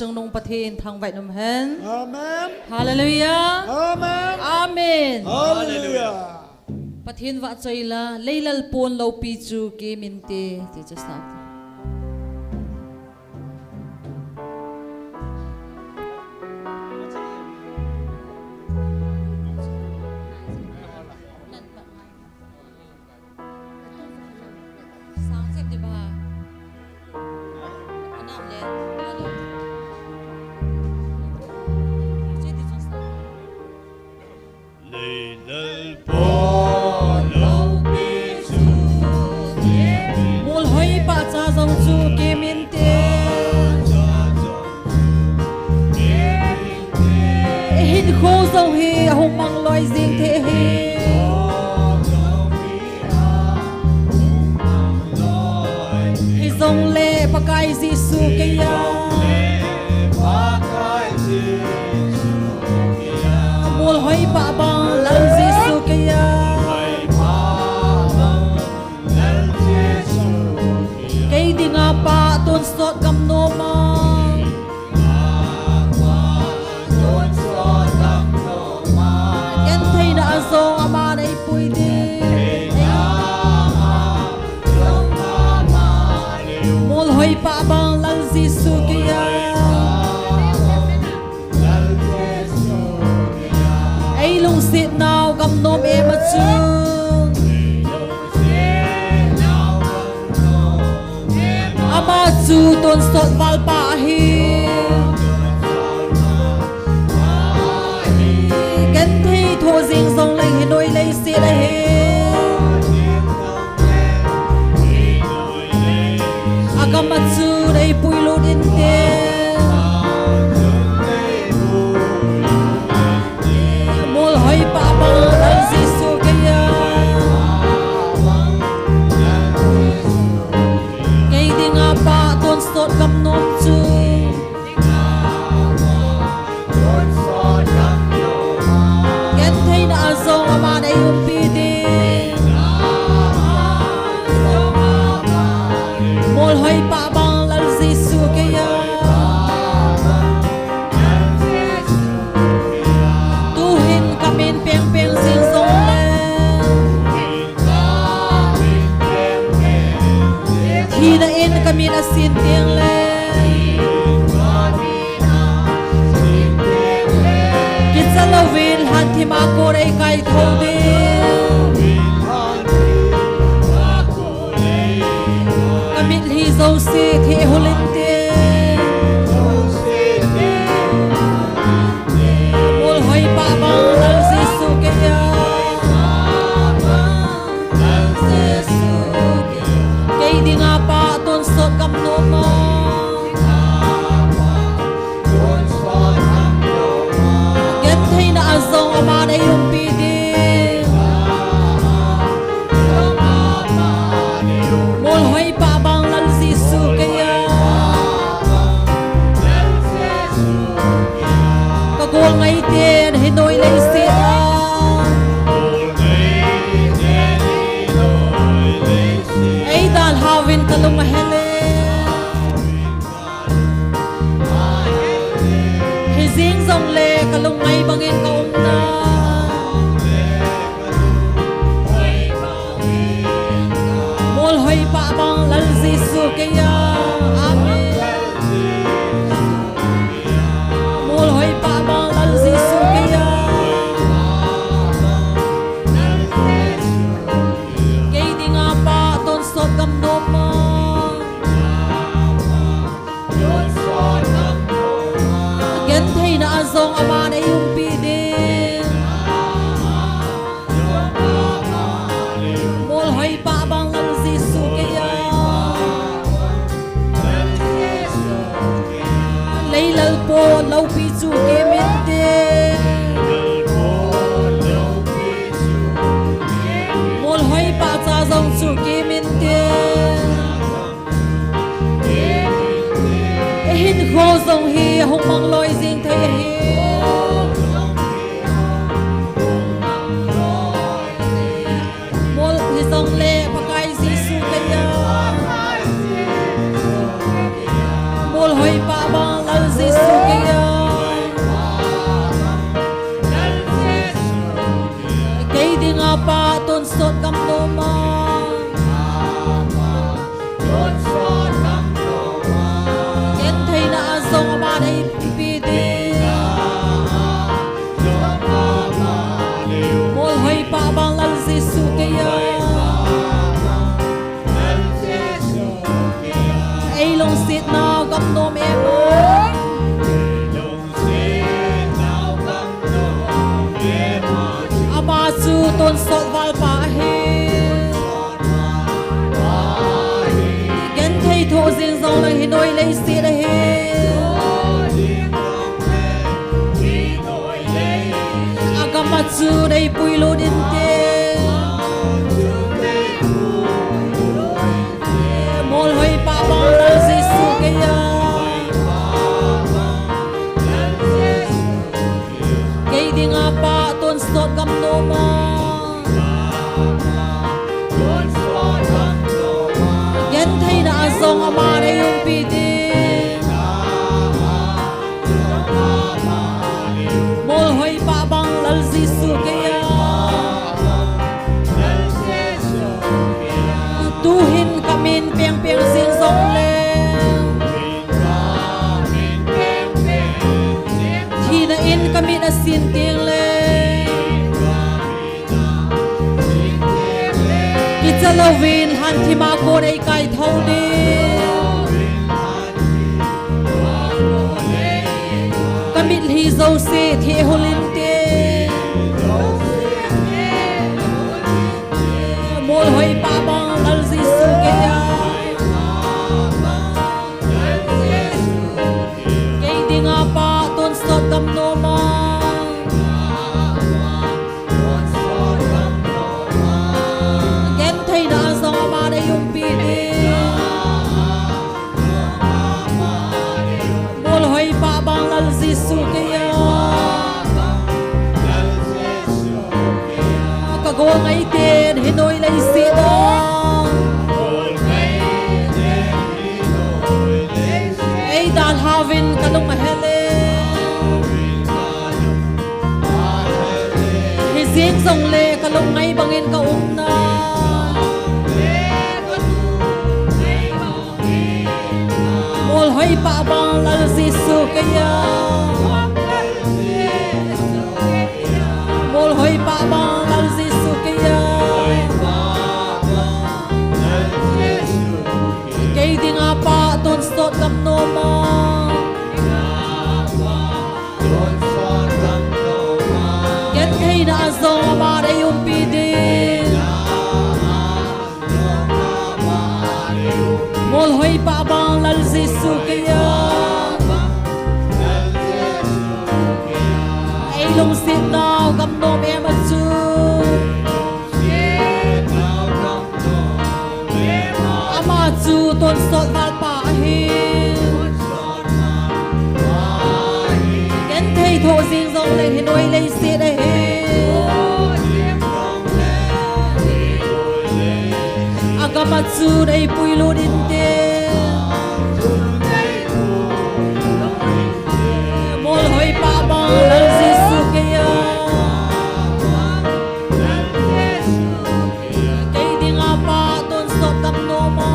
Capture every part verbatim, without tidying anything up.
Chungnung Pathen thangvah in umhen. Amen. Hallelujah. Amen. Amen. Hallelujah. Pathen vahchoi la, leilal pon loupi chu kei min te, ti chu sa. Molhoi pahcha jong chu kei min te. Hinkho jong hi ahung mang loi jing thei ahi. Hijongle Pakai Jesu kei a. Molhoi pah bang Lal Jesu kei a. Kei dinga pah tonsot gam nom a. Gentheina a jong aman eipui ding. Molhoi pah bang Lal Jesu kei a. Ei lungset nau gam nom em a chun. Ama chu tonsot valpa ahi. Genthei thoh jing jongleng hinoi leiset ahi. Agam a chun eipui lut inte. Molhoi pah bang Lal Jesu kei a. Kei dinga pah tonsot gam nom chu. Gentheina a jong aman eiumpi ding. Molhoi pah bang Lal Jesu kei a. Tuhin ka min pengpeng jing jongle. Thina in ka min asin teng le. Kicha louvin lhanthim a kon ei kaitho ding. Ka mitlhi jouse thehul inte. Molhoi pah bang Lal Jesu kei a. Kei dinga pah tonsot gam nom a. Gentheina a jong aman eiumpi ding. Molhoi pah bang Lal Jesu kei a. Ka gol ngaiten hinoi leiset a. Ei dalhauvin ka lung ahel e. Hijing jongle ka lungngai bangin ka umna. Molhoi pah bang Lal Jesu kei a. Amen. Molhoi pah bang Lal Jesu kei a. Kei dinga pah tonsot gam nom a. Gentheina a jong aman eiumpi ding. Molhoi pah bang Lal Jesu kei a. Leilal pon loupi chu kei min te. Molhoi pahcha jong chu kei min te. Hinkho jong hi ahung mang loi jing thei ahi. Mol hijongle Pakai Jesu kei a. Molhoi pah bang Lal Jesu. Molhoi pah bang Lal Jesu keiya. Ei lungsetna gamnom em. Ama chu tonsot valpa ahi. Genthei thoh jing jongleng hinoi leiset ahi. Agam a chu deipui lut inte. Molhoi pah bang Lal Jesu keiya. Kei dinga pah tonsot gamnom a. Gentheina a jong ama nei umpi ding. Molhoi pah bang Lal Jesu keiya. Tuhin kamin pengpeng jing jongleng, thina in kamit asin tengleng, kicha louvin lhanthima kon eikaithou ding. Kamitlhi jouse thehul inte. Molhoi pah bang Lal Jesu keiya. Kei dinga pah tonsot gamnom a. Gentheina a jong ama nei umpi ding. Molhoi pah bang Lal Jesu keiya. Ka gol ngaiten hinoi leiset a. Ei dalhauvin kalung ahel e. Hijeng jongle kalung ngai bangin kaumna. Molhoi pah bang Lal Jesu keiya. Molhoi pah bang Lal Jesu keiya. Kei dinga pah tonsot gamnom a. Gentheina a jong ama nei umpi ding. Molhoi pah bang Lal Jesu keiya. Ei lungsetna gamnom em a chu. Ama chu tonsot valpa ahi. Genthei thoh jing jongleng hinoi leiset ahi. Agam a chu deipui lut inte. Molhoi pah bang Lal Jesu keiya. Kei dinga pah tonsot gamnom a.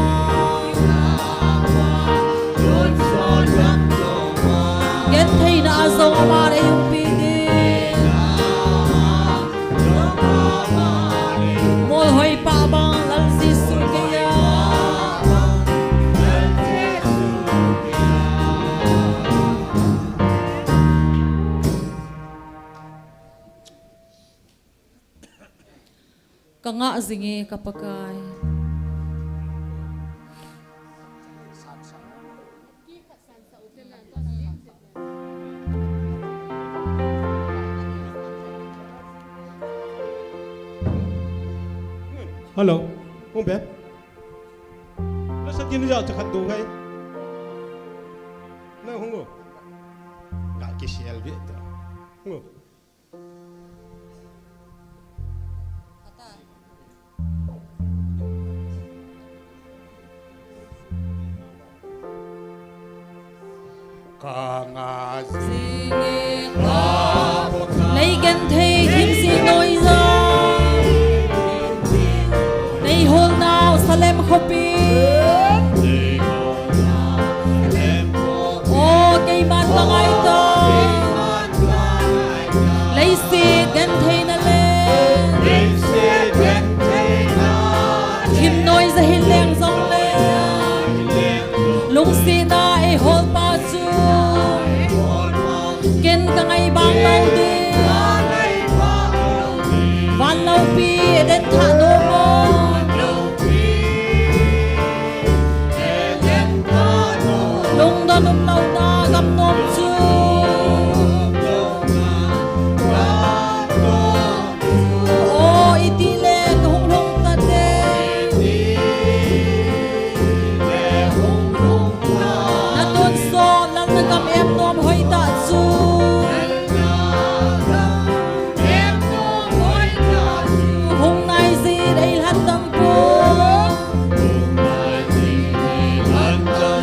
Gentheina a jong ama nei umpi ding. Molhoi pah bang Lal Jesu keiya. Ka ngah jing e ka Pakai. Hello. Hung be. Na sa tin ja cha khat do kai. Na hung o. Ka ki sial be ta. Hung o. Ka ngah jing e ka Pakai. Lei genthei thim jing noi ja. Nei hol nau Salem khopi. O kei Keiman ka ngaito. Leiset gentheina le thimnoija hin leng jongle, lungsetna eiholpa chu ken ka ngai bang lou ding. Van loupi Eden thah nom o. Lungdon umlouna gam nom chu. O, itile kahung lhung tante. Natonsot lalna gam em nom hoitah chu. Hung naijin eilhatdam poi.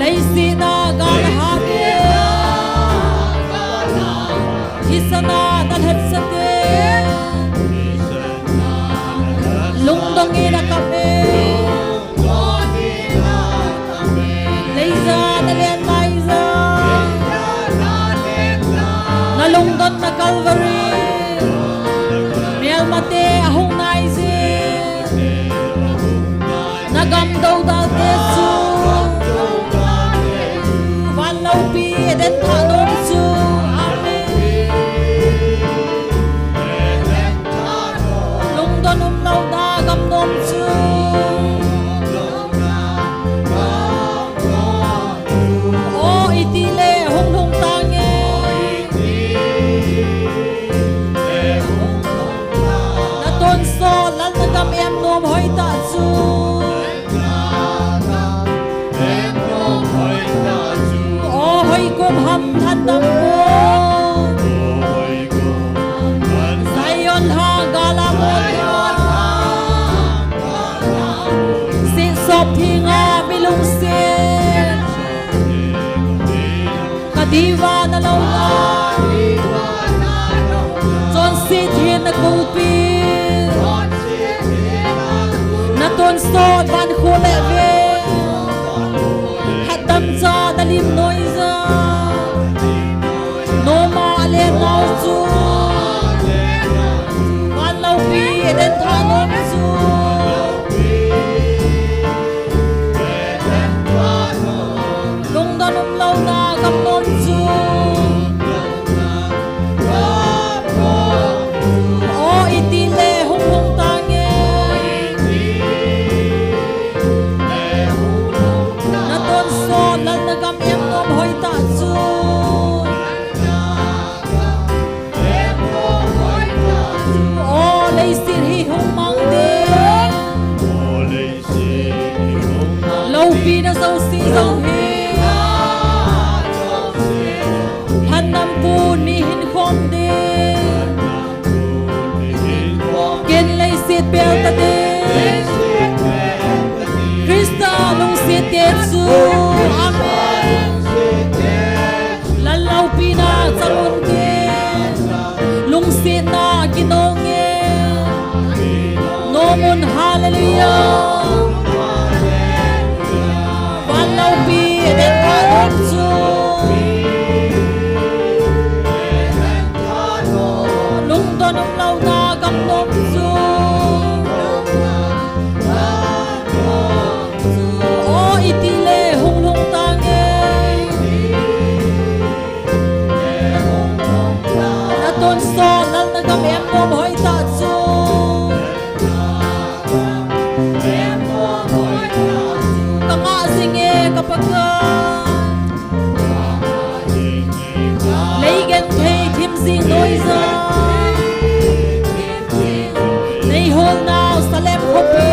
Leiset a gal ahat e. Thisan a nalhatsah e. Lungdong in akap e. Leija nalen laija. Nalungdonna Calvary. Melmate ahung naijin. Nagam doudal te chu. Van loupi Eden thah nom chu. Amen. Lungdon umlouna gam nom chu. O, itile hung lhung tange. Natonsot lalna gam em nom hoitah chu. O, hoikom ham lhatdam poi. Zion lhang gal a mon. Sihsop thenga mi lungset. Ka diva nalouna. Chonset hinna kulpi. Natonsot van kho le veng. Hatdamcha nalim noija. Nom a alen nau chu. Van loupi Eden thah nom chu. Lungdon umlouna gam nom chu. O, itile hung lhung tange. Natonsot lalna gam em nom hoitah chu. O, leiset hi hung mang ding. Loupina jouse jong hi. Lhatdampu ni hin khom ding. Ken leiset pel ta ding. Christa lungset te chu. Amen. Lal loupina chang un te. Lungsetna kinong e. Nom un, hallelujah. Van loupi Eden thah nom chu. Lungdon umlouna gam nom chu. O, itile hung lhung tange. Natonsot lalna gam em nom hoitah chu. Ka ngah jing e ka Pakai. Lei genthei thim jing noija. Nei holnau Salem khopi.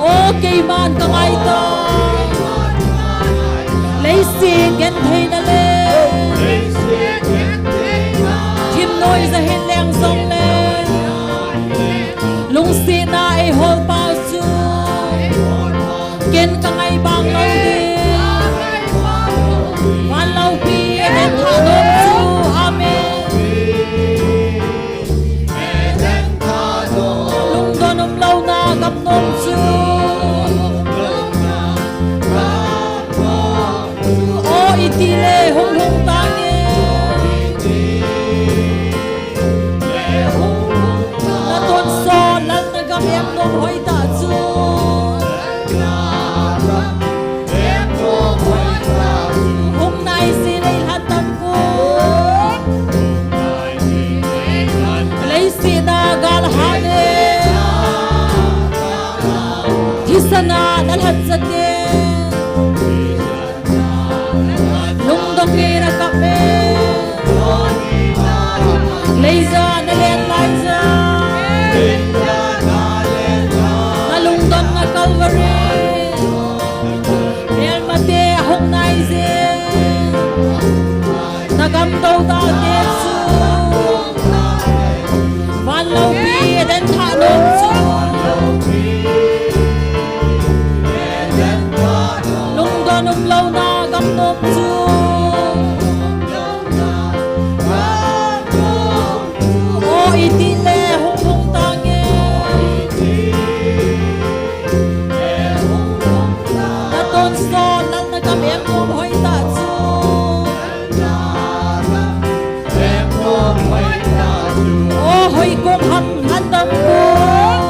O, keiman ka ngaito. Leiset gentheina le thim noija hin leng jongle, lungsetna eiholpa chu ken ka ngai bang lou ding. Van loupi Eden thah nom chu. Amen. Lungdon umlouna gam nom chu. Gamdou tate chu van loupi Eden thah nom chu, lungdon umlouna gam nom chu. O, itile hung lhung tange. Natonsot lalna gam em nom hoitah chu. O, hoikom ham lhandam pon.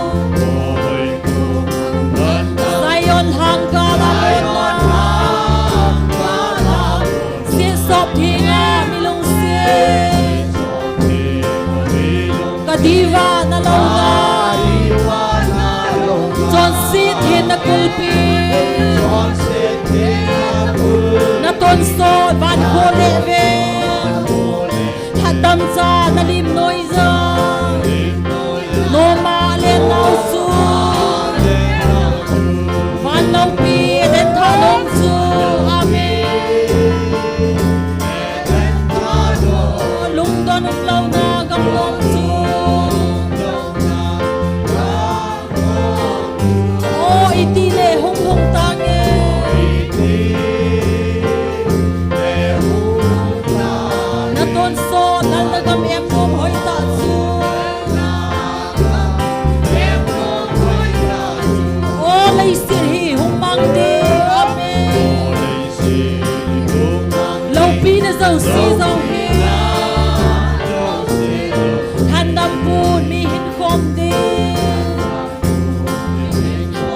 Zion lhanggal a lonna. Setsop thenga mi lungset. Ka diva na louna. Chonset thenna kulpi. Natonsot van kho le ve. Lhatdam cha na lim noi ja. Noma le nau chu. Van loupi Eden thah nom chu. Amen. Lungdon umlouna gam nom chu. O, itile hung lhung tange. Natonsot lalna gam em nom hoitah chu. O, leiset hi hung mang ding. Amen. Loupina jouse jong hi. Lhandam pon mi hin khom ding.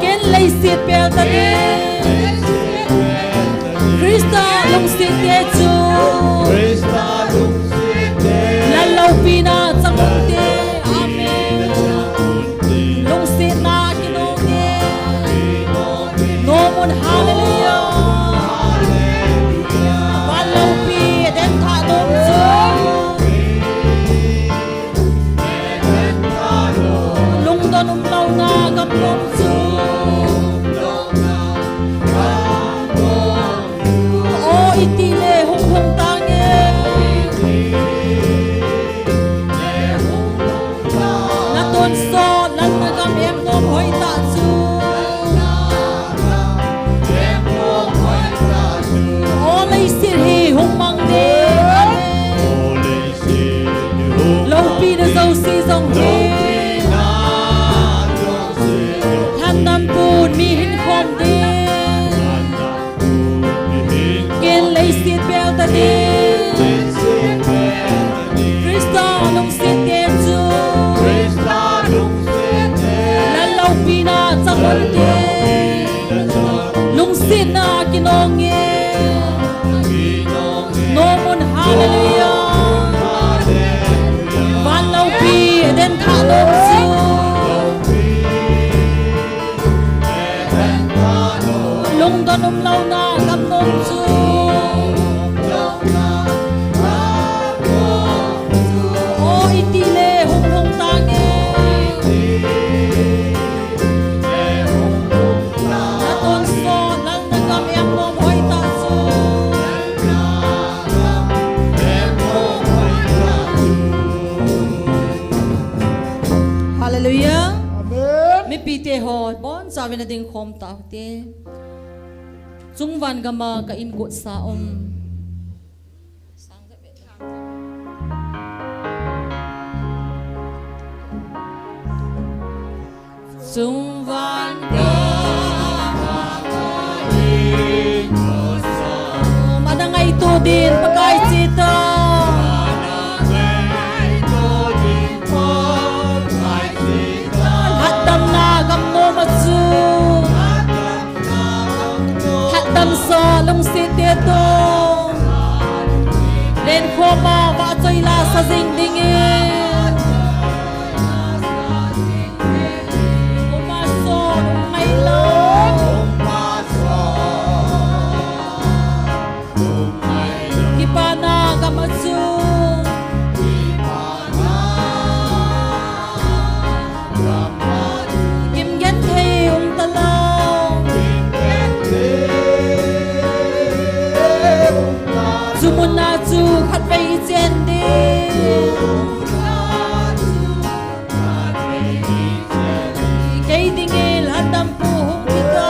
Ken leiset pel ta ding. Christa lungset te chu. Lal loupina chang un te. Amen. Lungsetna kinong te. Nom un, hallelujah. Van loupi Eden thah nom chu. Lungdon umlouna gam nom chu. O, itile hung lhung tange. Natonsot lalna gam em nom hoitah chu. O, leiset hi hung mang ding. Amen. Loupina jouse jong hi. Lhandam pon mi hin khom ding. Ken leiset pel ta ding. Christa lungset te chu. Lal loupina chang un te. Lungsetna kinong e. Nom un, hallelujah. Van loupi Eden thah nom chu. Lungdon umlouna gam nom chu. O, itile hung lhung tange. Natonsot lalna gam em nom hoitah chu. Hallelujah. Amen. Mipite ho, bonchauvin nading khom tau hite. Chungvan gama ka inkosa um. Chungvan gama ka inkosa um. Ana ngaito din Pakai chita. Lhatdamna gam nom a chu. Lhatdamsa lungset te toh. Lenkhom a vahchoi lasa jing dingin. Upa son um ngai lou. Kipana gam a chu. Kim genthei um talou. Chu muna chu khatvei i chen ding. Kei dingin lhandampu hung hita.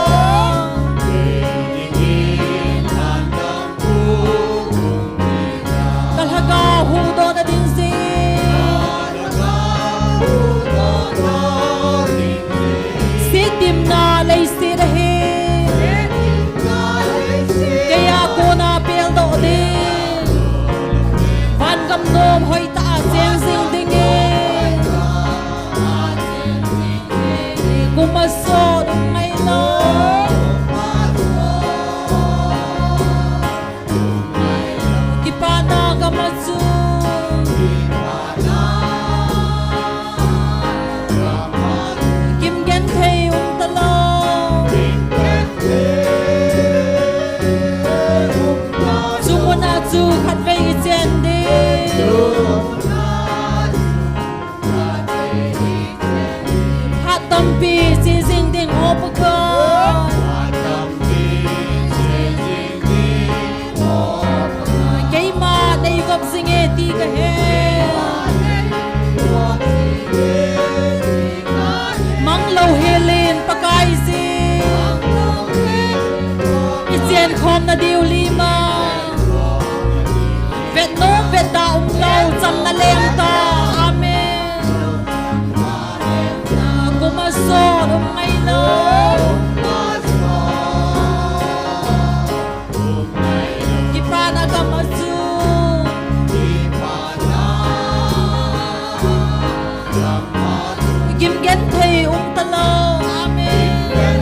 Ka lhagao huhdohna ding jeh. Setdimna leiset ahi. Kei a kona peldoh ding. Vangam nom hoitah a cheng jing dingin. Kum a sot um ngai lou. Kipana gam a chu kim genthei um talou. Chu muna chu khatvei i chen ding. Phat tampi che jing ding, O Pakai. Keima nei gop jing e ti ka he. Mang louhel in Pakai jin. I chen khomna diu lima. Vet nom vet da um lou, chamna leng ta. Amen. Kum a sot um ngai lou. Kipana gam a chu kim genthei um talou. Amen.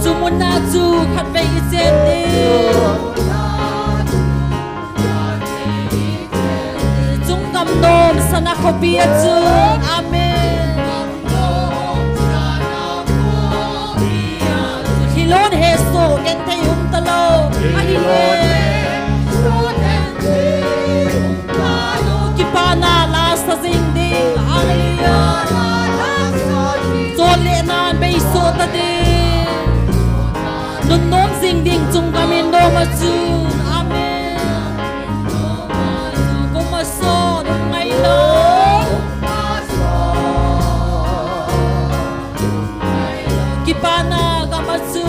Chu muna chu khatvei i chen ding. Chung gam nom sana khopi a chu. Amen. Hilon hesoh genthei um talou. Ahi e. Kipana la sa jing ding. Hallelujah. Chon le nan beisoh ta ding. Nunnom jing ding chung gam in nom a chu. Amen. Kum a sot um ngai lou. Kipana gam a chu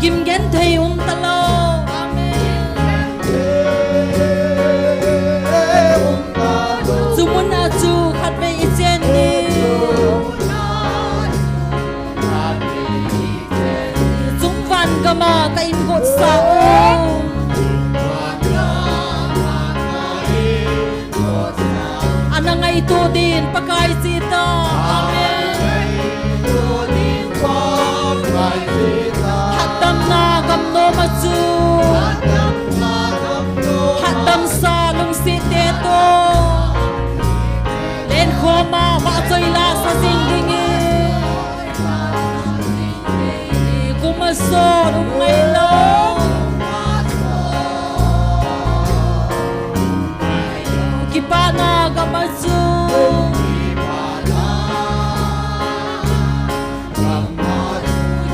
kim genthei um talou. Amen. Chu muna chu khatvei i chen ding. Chung vangam a ka inkotsah u. Ana ngaito din Pakai che ta. Amen. Phatdamna gam nom a chu. Phatdamsa lungset te toh. Lenkhom a vahchoi la sa jing ding e. Kum a sot um ngai lou. Kipana gam a chu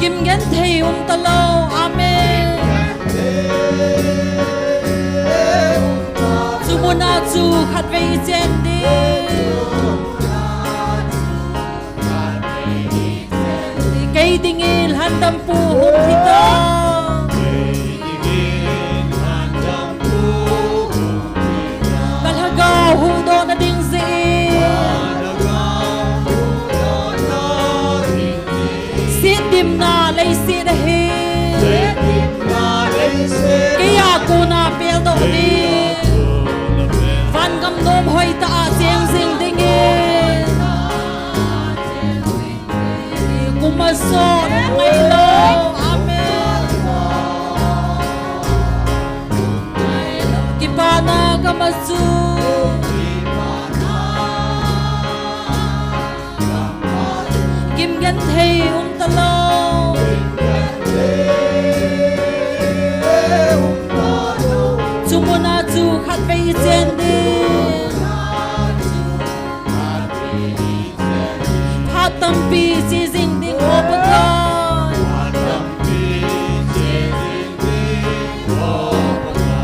kim genthei um talou. Amen. Chu muna chu khatvei i chen ding. Kei dingin lhandampu hung hita. Ka lhagao huhdohna ding jeh in. Setdimna leiset ahi. Kei a kona peldoh ding. Vangam nom hoitah a cheng jing dingin. Kum a sot um ngai lou. Amen. Kipana gam a chu kim genthei um talou. Chu muna chu khatvei i chen ding. Phat Tampi che jing ding ho Pakai.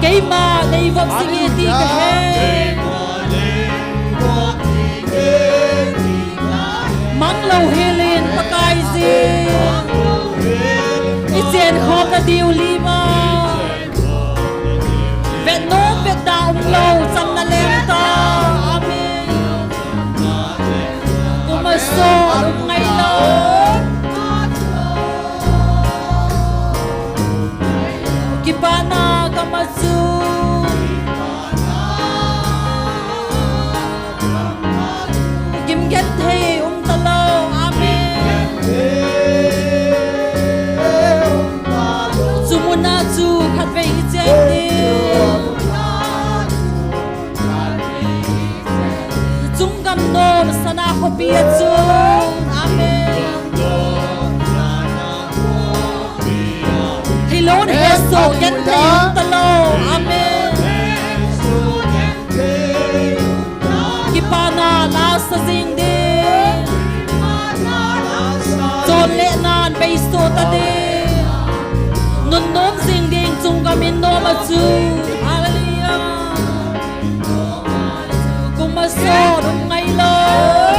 Keima nei vop jing e ti kahe. Mang lou hel in Pakai jin. I chen khom na diu lima. Vet nom vet da um lou, chamna leng ta. Amen. Kum a sot um ngai lou. Kipana gam a chu. Gim genthei um talou. Amen. Chu mun a chu khatvei i chen ding. Chunggam nom sana khopi a chu. Amen. Hilou in hesoh genthei um talou. Amen. Kipana la sa jing ding. Chonle nan beisuh ta ding. Nunnom jing ding chunggam in nom a chu. Hallelujah. Kum a sot um ngai lou.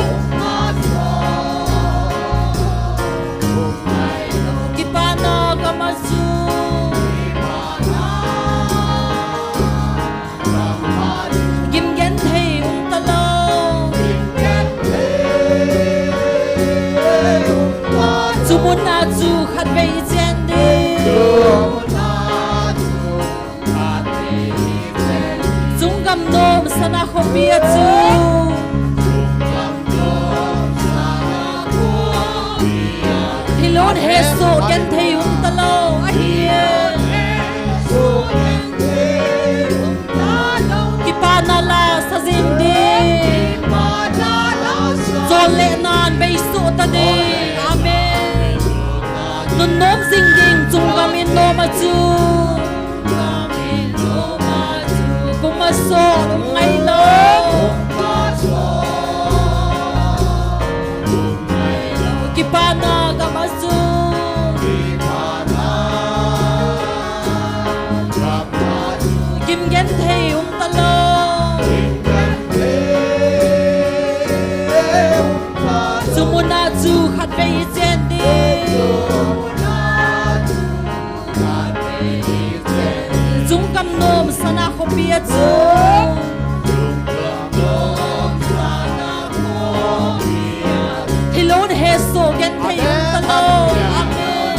Kipana gam a chu. Gim genthei um talou. Chu mun a chu khatvei i chen ding. Chunggam nom sana khopi a chu. Hilou in hesoh genthei um talou. Ahi e. Kipana la sa jing ding. Chonle nan beisuh ta ding. Amen. Nunnom jing ding chunggam in nom a chu. Kum a sot um ngai lou. Kipana gam a chu. Gim genthei um talou. Chu mun a chu khatvei i chen ding. Chunggam nom sana khopi a chu. Hilou in hesoh genthei um talou. Amen.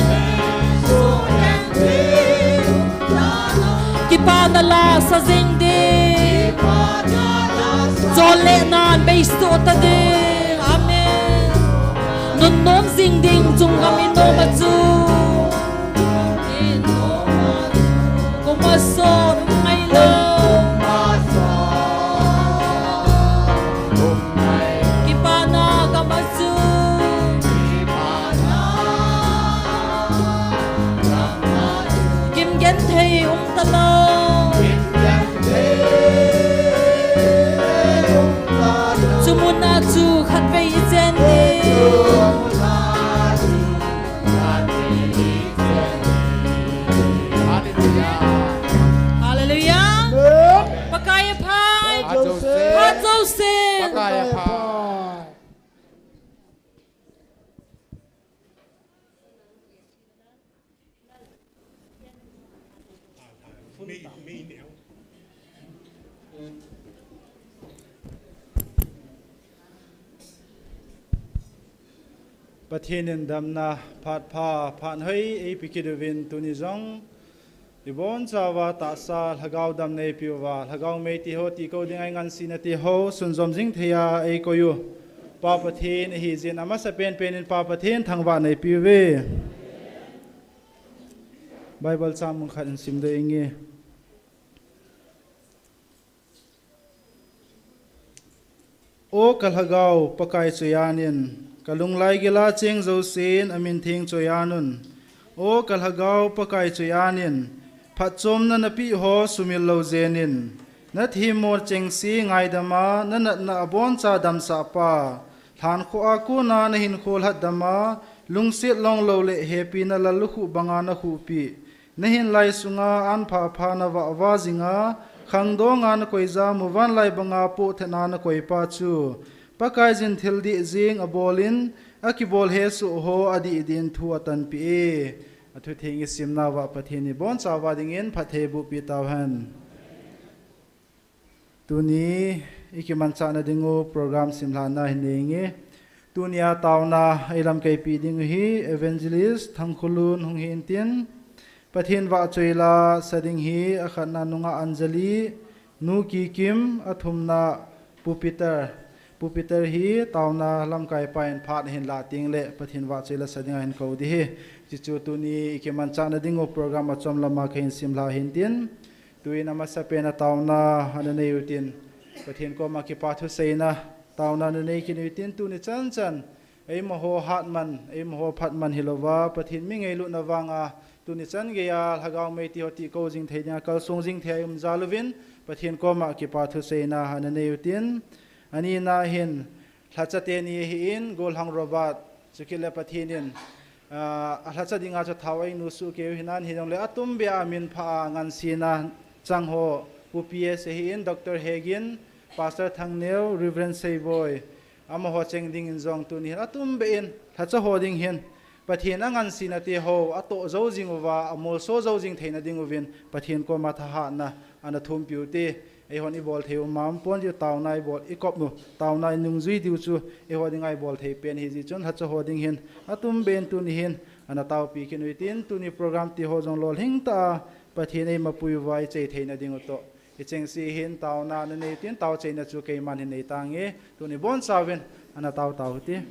Kipana la sa jing ding. Chonle nan beisuh ta ding. Amen. Nunnom jing ding chunggam in nom a chu. Kum a sot um ngai lou. Kipana gam a chu. Gim genthei um talou. Chu mun a chu khatvei i chen ding. Hallelujah. Amen. Pakai a pha. Pha jouse. Pha jouse. Pakai a pha. Pathen in damna phat pha, phat hoi eipe kit uvin tuni jong ibonchauva tahsa lhagao damna eipeuva, lhagao mei tiho, tikou ding a eingansena tiho sunjom jing thei a eikoi u Pa Pathen ahi jeh in amasapen pen in Pa Pathen thangvahna eipeuve. Bible chang mun khat hin simdoh inge. O ka lhagao Pakai choi-an in, ka lunglai gila cheng jousen amin theng choi-an un. O ka lhagao Pakai choi-an in, phatchomna napeh ho sumil lou jen in. Nathemmo chengse ngaidam a, nanatna aboncha damsah pa, Lhankhoh a kona nahinkho lhatdam a, lungset longlou le hepina lallukhuh banga nakhuhpeh, nahin lai sunga anphapha navahva jinga, khangdonga nakoija, muvanlai banga pohthetna nakoipa chu, Pakaiyin thil dih jeng abolin, akibol hesoh ho adih din thu atanpeh e. Athutheng isimnauva Pathen in ibonchauva dingin phatthei bohpeh tauhen. Tuni ikimanchahna dingu program simlhahna hin neinge. Tunia taona eilamkaipeh dingu hi Evangelist Thangkhulun hung hintin, Pathen vahchoila sa ding hi akhatna nungah Anjali, Nu Kikim, athumna Pu Peter. Pu Peter hi taona lamkaipa in phat ahin lah tengle Pathen vahchoila sa dinga hin kou ding ahi. Chuchu tuni ikimanchahna dingu program achom lama kahin simlhah hintin, tuin amasapen a taona ana neiutin, Pathen koma kipa thuseina taona ana neikit utin, tuni chanchan eimaho hatman, eimaho phatman hilouva, Pathen mi ngailutna vanga tuni chan geiya lhagao meiteho tihkou jing thei dinga kalsong jing thei a ium jal uvin, Pathen koma kipa thuseina ana neiutin, anina hin lhacha teni ahin, Golhang Robert, chukit le Pathen in, ah, alhacha dinga chu thao einusuh keiu hinan, hijongle atumbeh a minpha a ngansena changho, Pu P S ahin, Doctor Hegin, Pastor Thangneo, Reverend Seiboi, amaho cheng dingin jong tuni hin atumbeh in lhacha ho ding hin Pathen angansena teho atoh jou jing uva, amolso jou jing theina dinguvin Pathen koma thahatna ana thumpiu te. Eihon ibol thei u mampon diu, taona ibol ikop u, taona inungjui diu chu eiho dinga ibol thei pen ahijeh chun lhacha ho ding hin atumbeh in tuni hin ana taopi kit utin, tuni program tiho jong lolhing tah a Pathen eimapui uva ichei theina dingu toh, ichengse hin taona ana neiutin, taocheina chu keiman hin neitange. Tuni bonchauvin ana tao tao hite.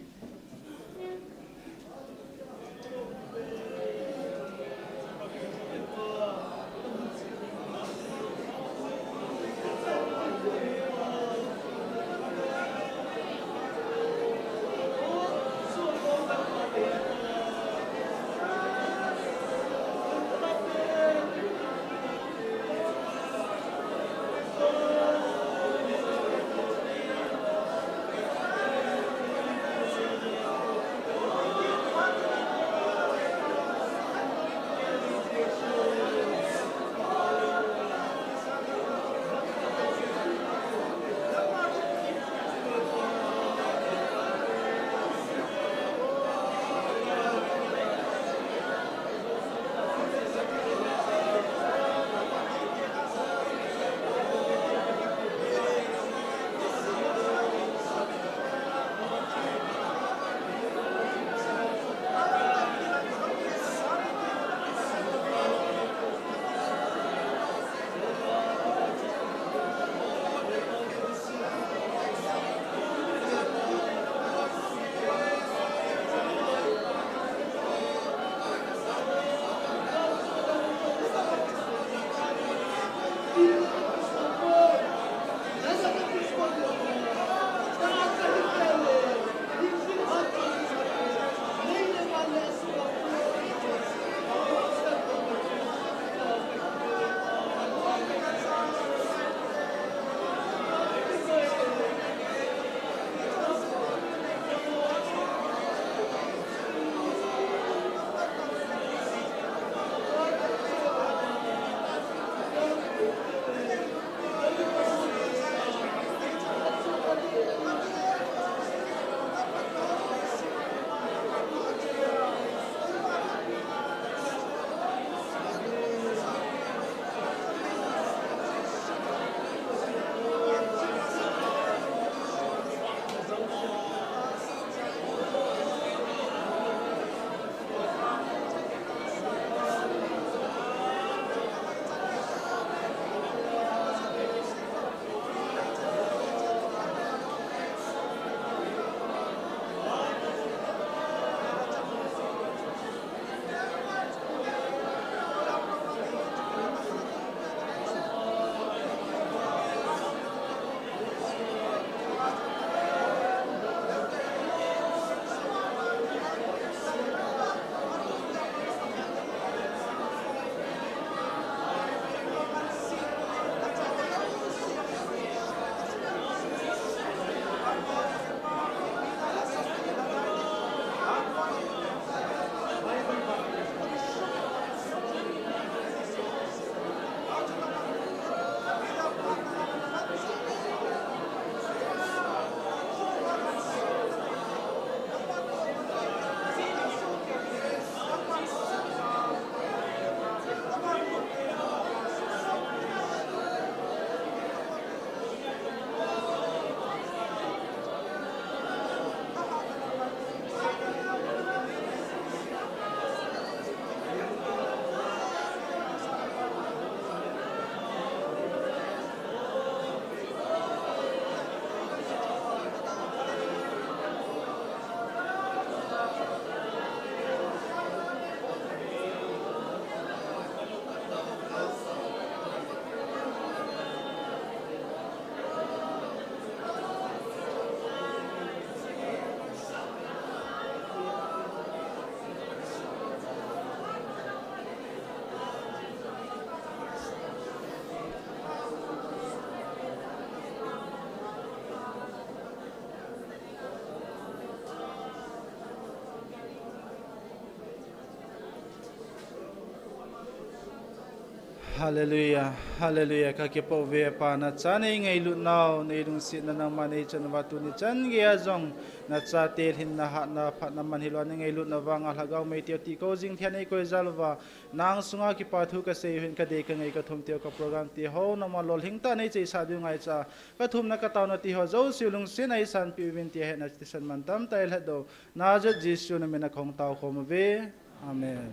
Hallelujah, hallelujah. Ka kipa uve Pa, na cha nei ngailut nau, nei lungsetna nangma nei chan uva tuni chan geiya jong na chate lhinna hatna phatna man hilou nei ngailut na vanga Lhagao mei teu ti ko jing thia nei koi jal uva, nang sunga kipa thu ka sei hin ka dei ka ngai ka thum teu ka program ti ho nangma lolhing ta nei cheisah diu ngaicha, ka thumna ka taona ti ho jouse lungsetna eisanpeh uvin tia hetna thisan mantam tah eilhat doh Nazareth Jesu na mina kong tao khom uve. Amen.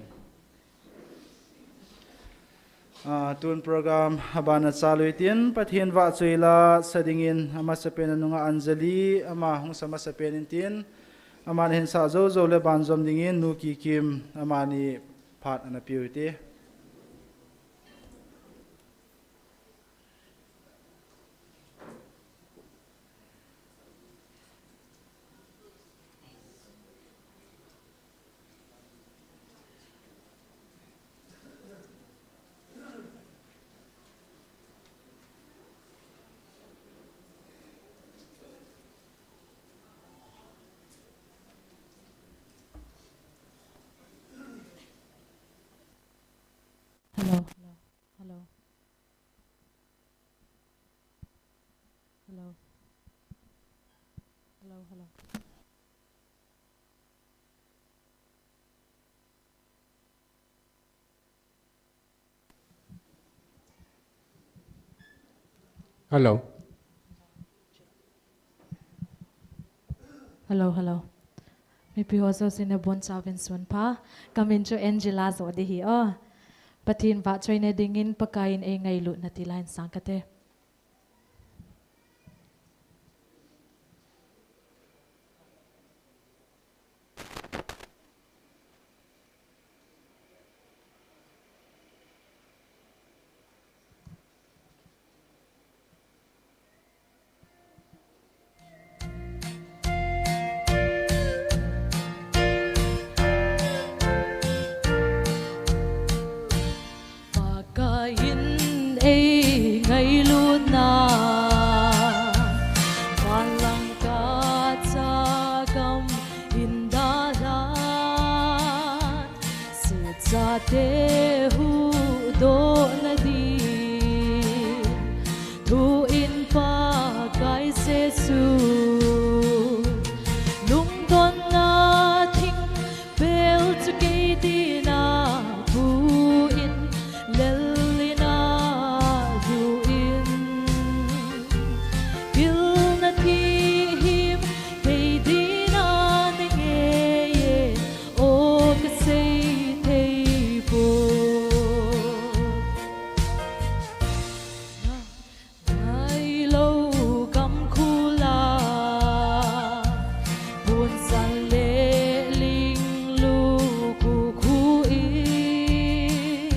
Ah, tun program abana chalu hitin, Pathen vahchoi la sa dingin amasapen a nunga Anjali ama hung sa masapen intin, ama nahin sah jou jou le banjom dingin Nu Kikim amani phat ana piu hite. Hello, hello, hello. Hello. Hello, hello. Hello. Hello, hello. Mipi ho jouse nabonchauvin sunpha. Kamin chu Angela Jodi ahi o. Pathen vahchoina dingin Pakaiyin eingailutna ti la hin sang kate. Pakaiyin eingailutna, vanlang kacha gam in dalhan, sechate huhdohna din, thu in Pakai Jesu, lungdonna thingpel chu kei dinga pu in, lel in alhu in, pilna thihim kei dinga nangei e, o kasei thei poi. Nailou gamkhu la, munsan le linglu kukhu in,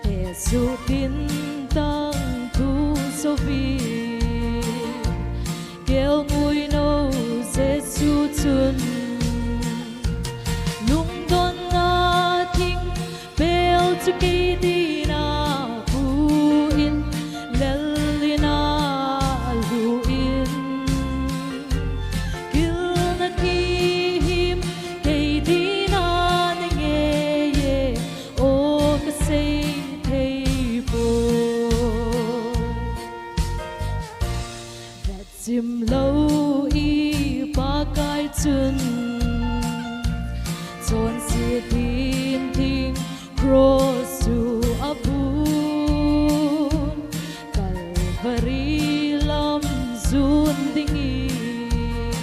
Jesu tin tang thu souvin, kelngoi nou Jesu chun, lungdonna thingpel chu kei dinga pu in, lel in alhu in, pilna thihim kei dinga nangei e, o kasei thei poi. Vetsim lou i Pakai chun, chonset din ding cross chu abun, Calvary lam jun dingin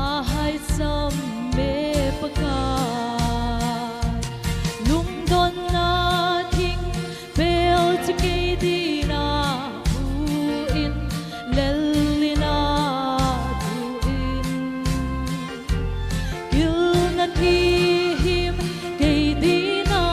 ahai sam e Pakai. Lungdonna thingpel chu kei dinga pu in, lel in alhu in, pilna thihim kei dinga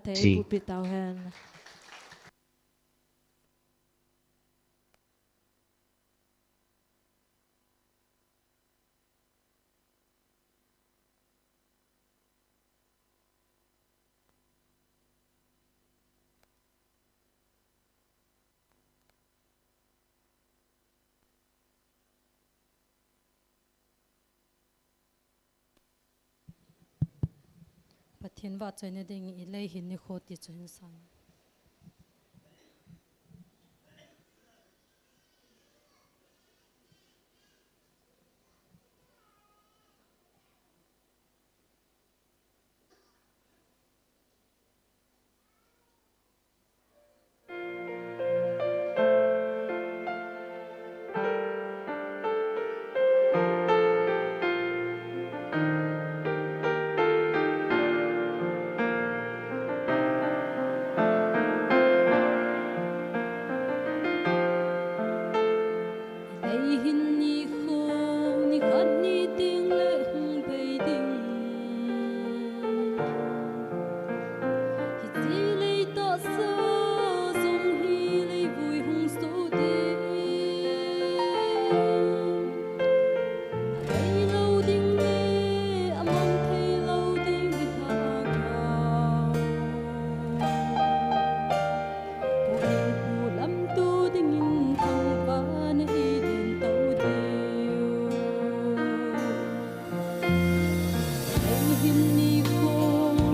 Ei pulpit tau hen. Pathen vahchoina ding, i lei hin nikho ti chu hin sang. Lei hin nikho, nikhat ni teng le hung bei ding. Hiche lei tahsa jong hi leivui hung so ding. Abei lou ding le amang thei lou ding i lhagao. Pu in pu lamto dingin thangvahna i len to diu. Lei hin nikho,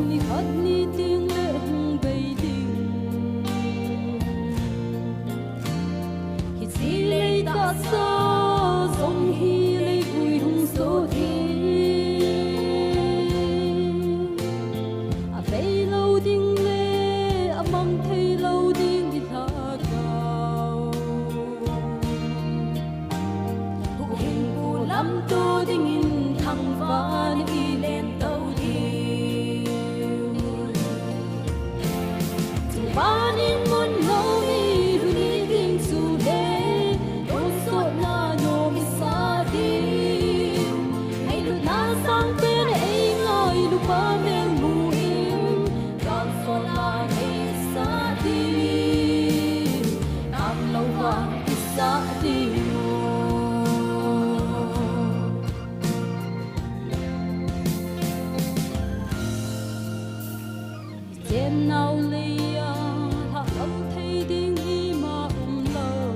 nikhat ni teng le hung bei ding. Hiche lei tahsa jong hi leivui hung so ding. Abei lou ding le amang thei lou ding i lhagao. Pu in pu lamto dingin thangvahna i len to diu. Chubanin mun lou mi huni ding chu le, tonsotna nom i sa ding. Hei lutna sangpen ei ngailu pa mel mu in, kalsona ei sa ding. Tanglou vang i sa ding. Chen nau lei a lhahlou thei ding ima umlou.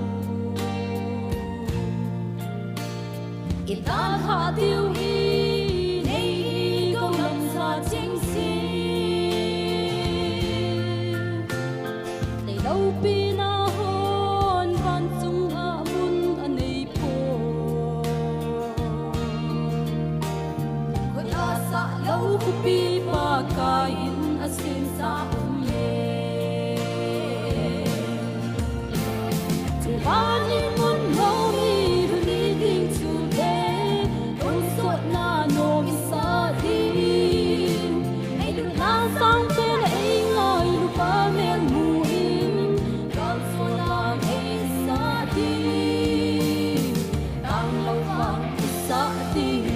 I dalha diu hi nei hi kou lamsa chengse. Nei loupina hon vanchunga mun anei poi. Khut a sah lou khopi Pakai in asemsa um e. Chubanin mun lou mi huni ding chu le, tonsotna nom i sa ding. Hei lutna sangpen ei ngailu pa mel mu in, kalsona ei sa ding. Tanglou vang i sa ding.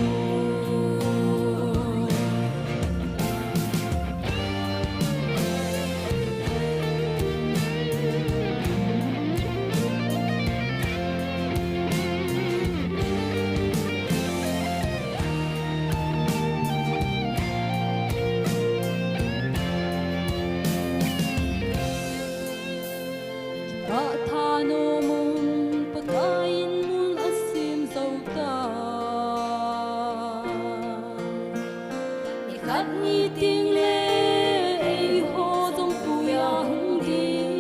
Kipah thanom um, Pakai in mun asem jou ta. Nikhat ni teng le eiho jong tui a hung ding.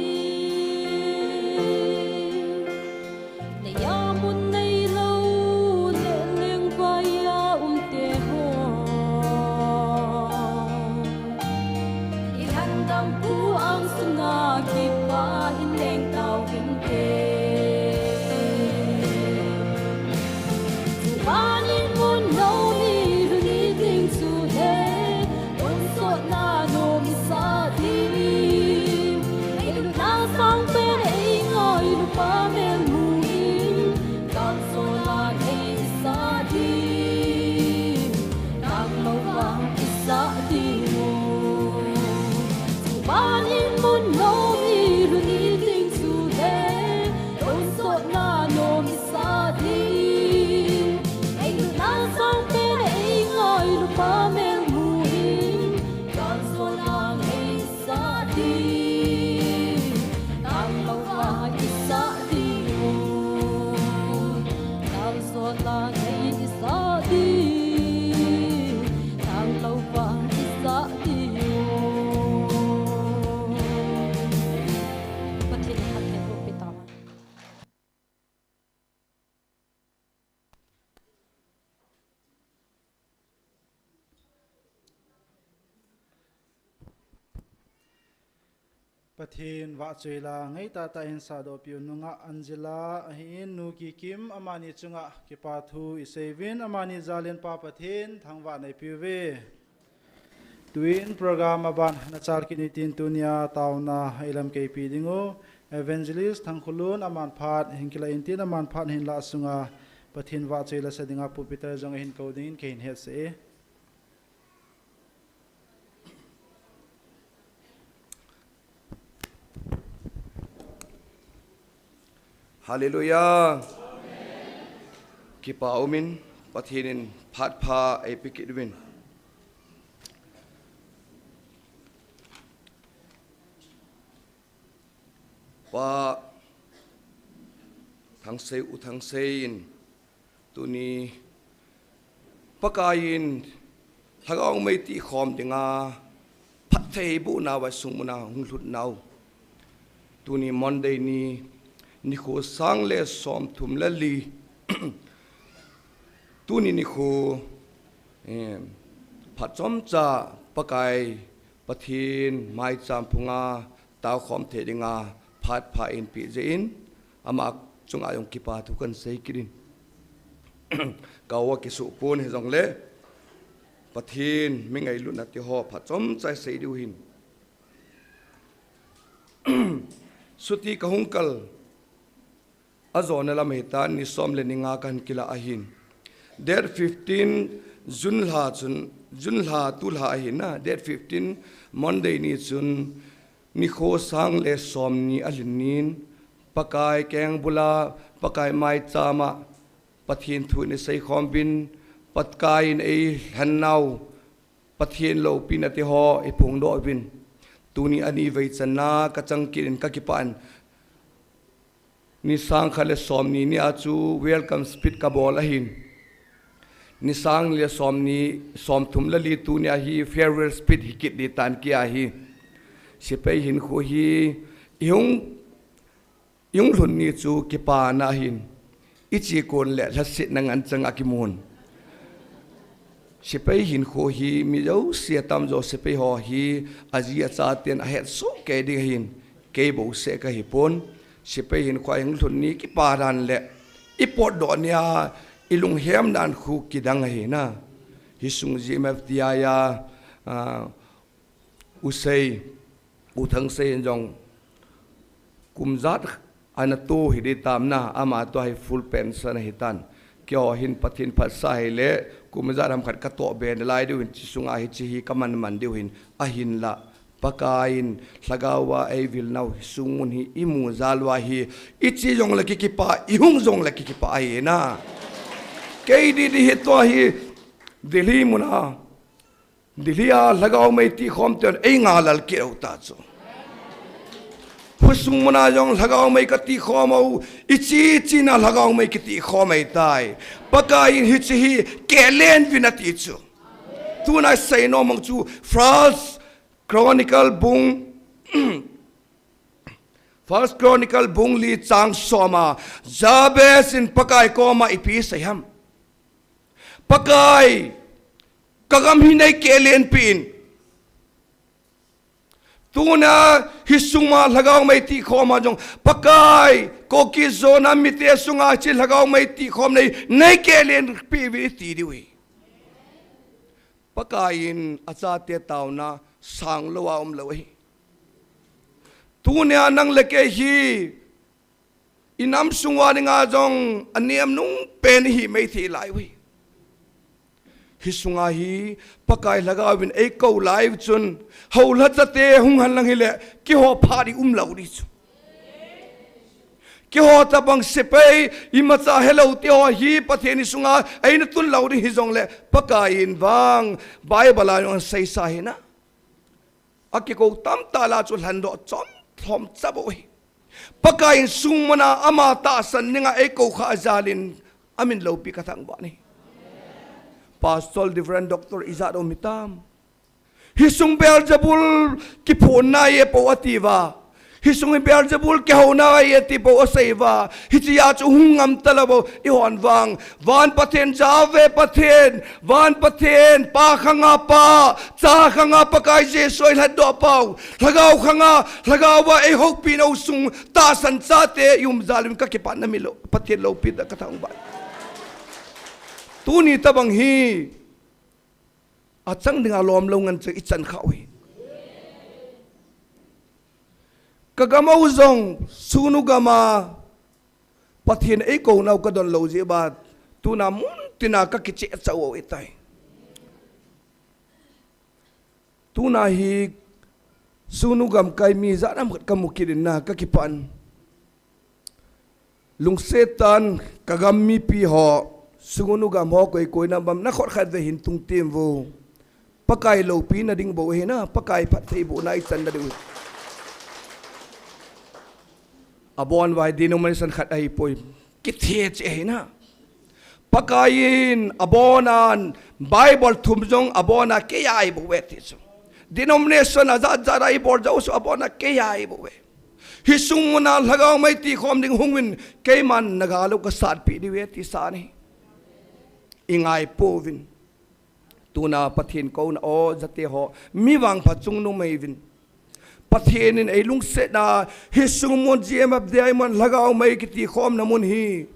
Lei a mun neilou le lengvai a um te ho. I lhandampu angsunga kipah in leng tau hinte. Chubanin mun lou mi huni ding chu le, tonsotna nom i sa ding. Hei lutna sangpen ei ngailu pa mel mu in, kalsona ei sa ding. Tanglou vang i sa ding. Chuba Pathen vahchoi la ngai tahtah in sadoh piu nungah Angela ahin, Nu Kikim, amani chunga kipa thu isei uvin, amani jalin Pa Pathen thangvah neipiu ve. Tuin program aban nachal kit ni tin tunia taona ilam keipi dingu Evangelist Thangkhulun aman phat hin kila in tin aman phat hin la sunga Pathen vahchoi la sa dinga pulpit a jong ahin kou dingin keihin hetsah e. Hallelujah. Kipa umin, Pathen in phat pha eipe kit uvin. Pa Thangsei, U Thangsei in tuni Pakaiyin lhagao mei tihkhom dinga phatthei bohnau a isungmuna hung lhut nau. Tuni Monday ni, nikho sang le somthum le li. Tuni nikho, eh, phat chomcha Pakai Pathen maicham phunga taokhom thei dinga phat pha einpeh jeh in, ama chunga jong kipa thu kahin sei kit in. Ka-o akisuh pon hijongle, Pathen mi ngailutna teho phat chomcha isei diu ahin. Chuti kahung kal ajona lam ahitan, ni som le ni nga kahin kila ahin. Date fifteen June lha chun, June lha tulha ahin na, date fifteen Monday ni chun, nikho sang le somni alhin nin, Pakai kengbula, Pakai maichama, Pathen thu in iseikhom uvin, Pakaiyin eilhen nau, Pathen loupina teho iphongdoh uvin. Tuni ani vei channa kachang kit in kakipah in, ni sang khat le somni nia chu welcome speech kabol ahin. Ni sang le somni, somthum le li tunia hi farewell speech hikit ding tan kia hi. Sepai hinkho hi ihung, ihung lhun ni chu kipana ahin. Iche kon le lhasetna ngen chang akimun. Sepai hinkho hi mi jouse atamjo sepai ho hi aji achaten ahetsoh kei ding ahin. Kei bouseh kahipon. Sepai hinkho a ihung lhun ni kipa dan le ipotdoh nia ilunghem dan khu kidang ahina. Hisung G M F T I a, ah, U Sei, U Thangsei in jong kum jat ana to hi ding tam na, ama tua hi full pension ahitan. Keiho hin Pathen phatsah hile kum jat ham khat katoh be nalai diu hin, hiche sunga hiche hi kaman man diu hin, ahinla Pakaiyin lhagaova eivil nau hi sung mun hi imu jal uva hi, iche jongle kikipah, ihung jongle kikipah ahina. Kei didi hi tua hi Delhi muna, Delhi a lhagao mei tihkhom ten einga lal kit u ta chu. Khosung muna jong lhagao mei katihkhom u, iche iche na lhagao mei kitihkhom ahitai. Pakaiyin hiche hi kelen uvin ati chu. Tuna isei nom u chu First Chronicle bung, First Chronicle bung li chang soma, Jabez in Pakai koma ipi asei ham. Pakai, kagam hi nei kelen peh in. Tuna hi sunga lhagao mei tihkhom a jong, Pakai, Kuki-Zo nam mite sunga hiche lhagao mei tihkhom nei, nei kelen peh uvin iti diu ahi. Pakaiyin achate taona sang lou a um lou ahi. Tunia nang le kei hi, inam sung uva dinga jong anem nung pen ihi mai thei lai uhi. Hi sunga hi Pakai lhagao vin eikou lai u chun, houlhacha te hung hen lang hile, keiho phat i um lou ding chu. Keiho tabang sepai, imacha helou teho hi Pathen ni sunga eina tun lou ding hijongle, Pakaiyin vang Bible a jong aseisa ahina. Akikou tamtah lah a chu lhendoh chomchom cha bou ahi. Pakaiyin sung muna ama tahsan dinga eikou khah jal in amin loupi kathangvah e. Pastor, Reverend, Doctor ijat um hitam. Hi sung Beelzebul kiphonna e pou ati uva. Hiche sung hi Beelzebul kihouna ahi e ti bou asei uva. Hitia chu hung ngam talou bou, eihon vang. Van Pathen, Jahwe Pathen, Van Pathen, Pa khanga Pa, Cha khanga Pakai Jesu eilhatdoh pau. Lhagao khanga, Lhagao va eihoupina u sung, tahsan chate i um jal uvin kakipah na milou. Pathen loupina kathangvah. Tuni tabang hi, achang dinga lomlou ngen chu ichan kha u hi. Kagam u jong, Sugnu gam a, Pathen eikounau kadon lou jeh uva, tuna muntina kakicheh chauva ahitai. Tuna hi Sugnu gamkai mi jat ham khat kamu kit in na kakipah in. Lungset tah in kagam mipi ho, Sugnu gam ho koi koi na bam na khut khat ve hin tung tim vo. Pakai loupina ding bou ahi na, Pakai phattheibohna ichan na diu. Abon uva hi denomination khat ahipoi. Kithe cheh ahi na. Pakai in abon a Bible thum jong abon a keiya eibol uve ti chu. Denomination ajat jat a eibol jou chu abon a keiya eibol uve. Hiche sung muna Lhagao mei tikhom ding hung uvin keiman naga lou kasatpi diu ahi ti sa ahi. Ingai pouvin. Tuna Pathen kouna o jate ho, mi vangpha chungnung mei uvin. Pathen in eilungsetna, hiche sung mun G M F D I mun Lhagao mei kitikhomna mun hi,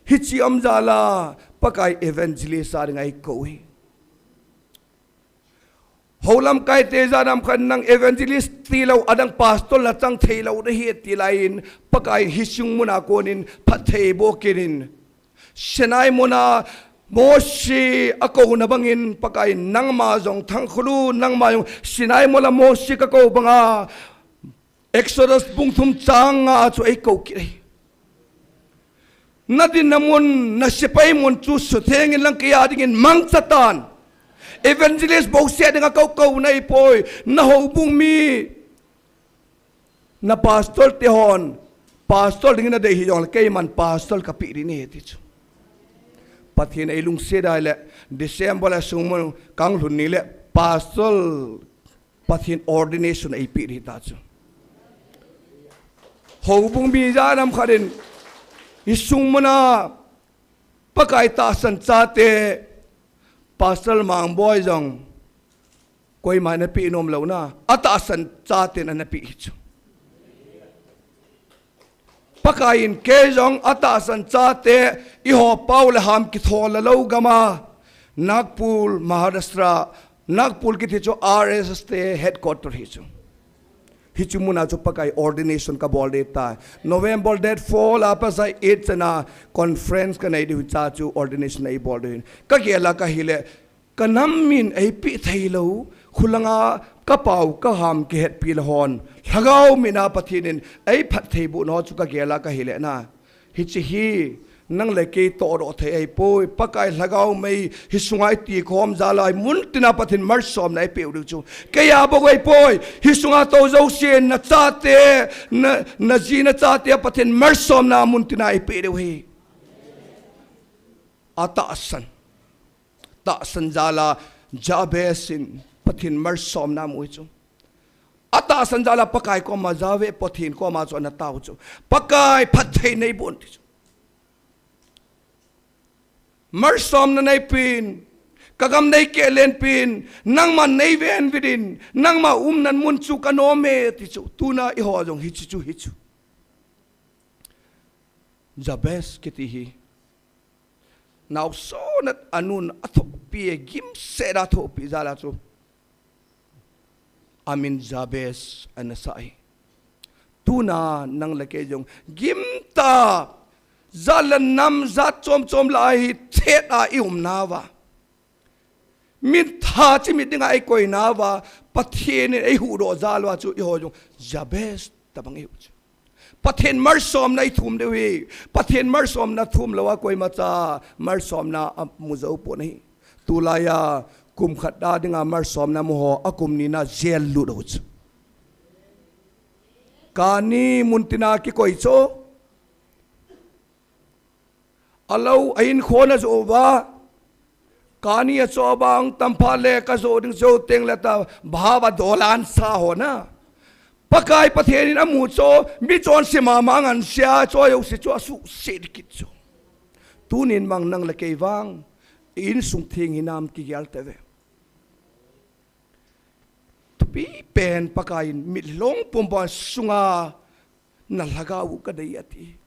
hiche um jal a, Pakai evangelist a dinga eikou hi. Hou lamkai te jat ham khat nang evangelist tilou, adang pastor nachang theilou nahi ti laiyin, Pakai hiche sung muna konin phattheiboh kit in. Sinai muna Mosi akouna bangin Pakai nangma jong Thangkhulu, nangma jong Sinai muna Mosi kakou banga Exodus bung thum chang nga chu eikou kit ahi. Nadinna mun, nasepai mun chu suthengin lang keiya dingin mangcha tan. Evangelist bouseh dinga kou kou nahipoi, nahoubung mi. Na pastor te hon, pastor dingin nadei hijongle keiman pastor kapeh ding nahi ti chu. Pathen eilungset a ahile, December a sung mun kanglhun ni le pastor Pathen ordination eipeh ding ta chu. Houbung mi jat ham khat in, hiche sung muna Pakai tahsan chate, Pastor Mangboi jong, koima napeh nom lou na, atahsan chaten anapeh hi chu. Pakai in kei jong atahsan chate, eiho pao le ham kithol lou gam a, Nagpur, Maharashtra, Nagpur kiti chu R S S te headquarter hi chu. Hiche muna chu Pakai ordination kabol ding tai. November date four a pasai eight chana conference kanei diu cha chu ordination eibol diu hin. Kagel a kahile, kanam min eipeh theilou, khulanga kapao kaham kihetpi le hon. Lhagao mina Pathen in eiphattheiboh nau chu kagel a kahile na. Hiche hi, nang le kei tohdoh thei ahipoi, Pakai Lhagao mei, hiche sunga itikhom jal a, muntina Pathen malsomna eipeh diu chu. Keiya bou ahipoi, hiche sunga tou jousen, nachate, na, naji nachate, Pathen malsomna muntina eipeh diu ahi. Atahsan. Tahsan jal a, Jabez in, Pathen malsomna amu hi chu. Atahsan jal a Pakai koma, Jahwe Pathen koma chu anatao chu. Pakai phatthei neiboh in ti chu. Malsomna neipeh in, kagam neikehlen peh in, nangman neivenvin, nangma umna mun chu kanom e ti chu. Tuna eiho jong hiche chu hi chu. Jabez kiti hi. Naosen a anun athopi e, gimset a athopi jal a chu. Amin Jabez anasah hi. Tuna nang le kei jong gimtah, jat le nam jat chom chom lah a hi thet a i umna uva. Min tha chimit dinga eikoi nauva, Pathen in eihuhdoh jal uva chu eiho jong Jabez tabang ihiu chu. Pathen malsomna ithum diu hi, Pathen malsomna thum lou a koimacha malsomna amu jou pon ahi. Tulai a kum khat a dinga malsomna mu ho, akum ni na jail lut u chu. Kani muntina kikoi chu. Alou a inkhon ajoh uva. Kani achoh uva, tampha le kajoh ding jou teng le ta, bhava dolan sa ho na. Pakai Pathen in amu chu, mi chonse mama angansea, chu ajouse chu asuhset kit chu. Tunin mang nang le kei vang, i insung theng hinam kigel tave. Thupi pen Pakai in mitlhi long pumpi sunga na lhagao u kadei ati.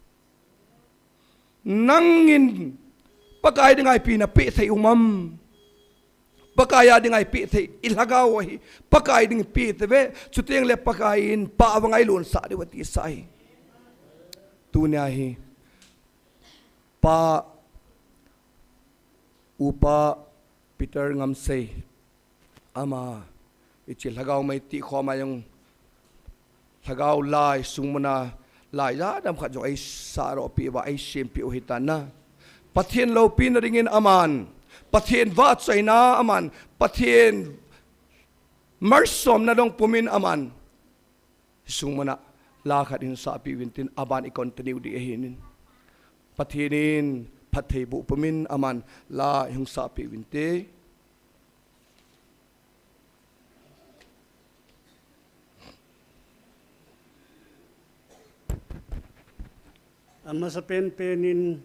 Nangin Pakai dinga ipi napeh thei um am? Pakai a dinga ipeh thei, i lhagao u ahi. Pakai ding ipeh tave, chuteng le Pakai in Pa vang a ilonsah diu ati sa hi. Tunia hi, Pa, Upa Peter Ngamsei, ama, hiche lhagao mei tihkhom a jong, lhagao lai, sungmuna lai, jadam khat jong eisah rohpeh uva, eisempeh u ahitan na. Pathen loupina dingin aman, Pathen vahchoina aman, Pathen malsomna dong pumin aman, sungmuna la khat hin sapeh uvin tin, aban i continue ding ahin. Pathen in phatthei boh pumin aman la hung sapeh uvin te. Amasa penpen in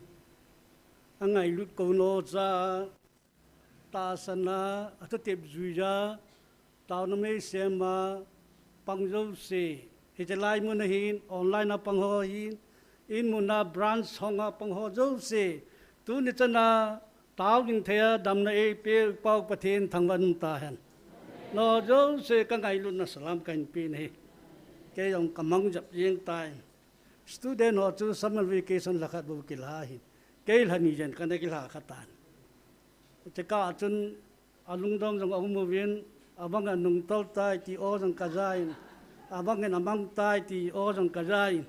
angailut kou nocha, tahsan a, athutep juija, taona mei sema pang jouse, hiche lai mun a hin, online a pang ho hin, in mun a branch hong a pang ho jouse, tuni chana tao ding thei a damna eipeh u Pa Pathen thangvah in um tahen. Nangho jouse kangailutna salam kahin pe nahi. Kei jong kamang jep jeng tai. Student ho chu summer vacation lha khat bou kila ahin. Kei lha ni jen kana kila kha tan. Chekah chun alungdong jong aum uvin, abang in anung tol tai ti aw jong kaja in, abang in amang tai ti aw jong kaja in,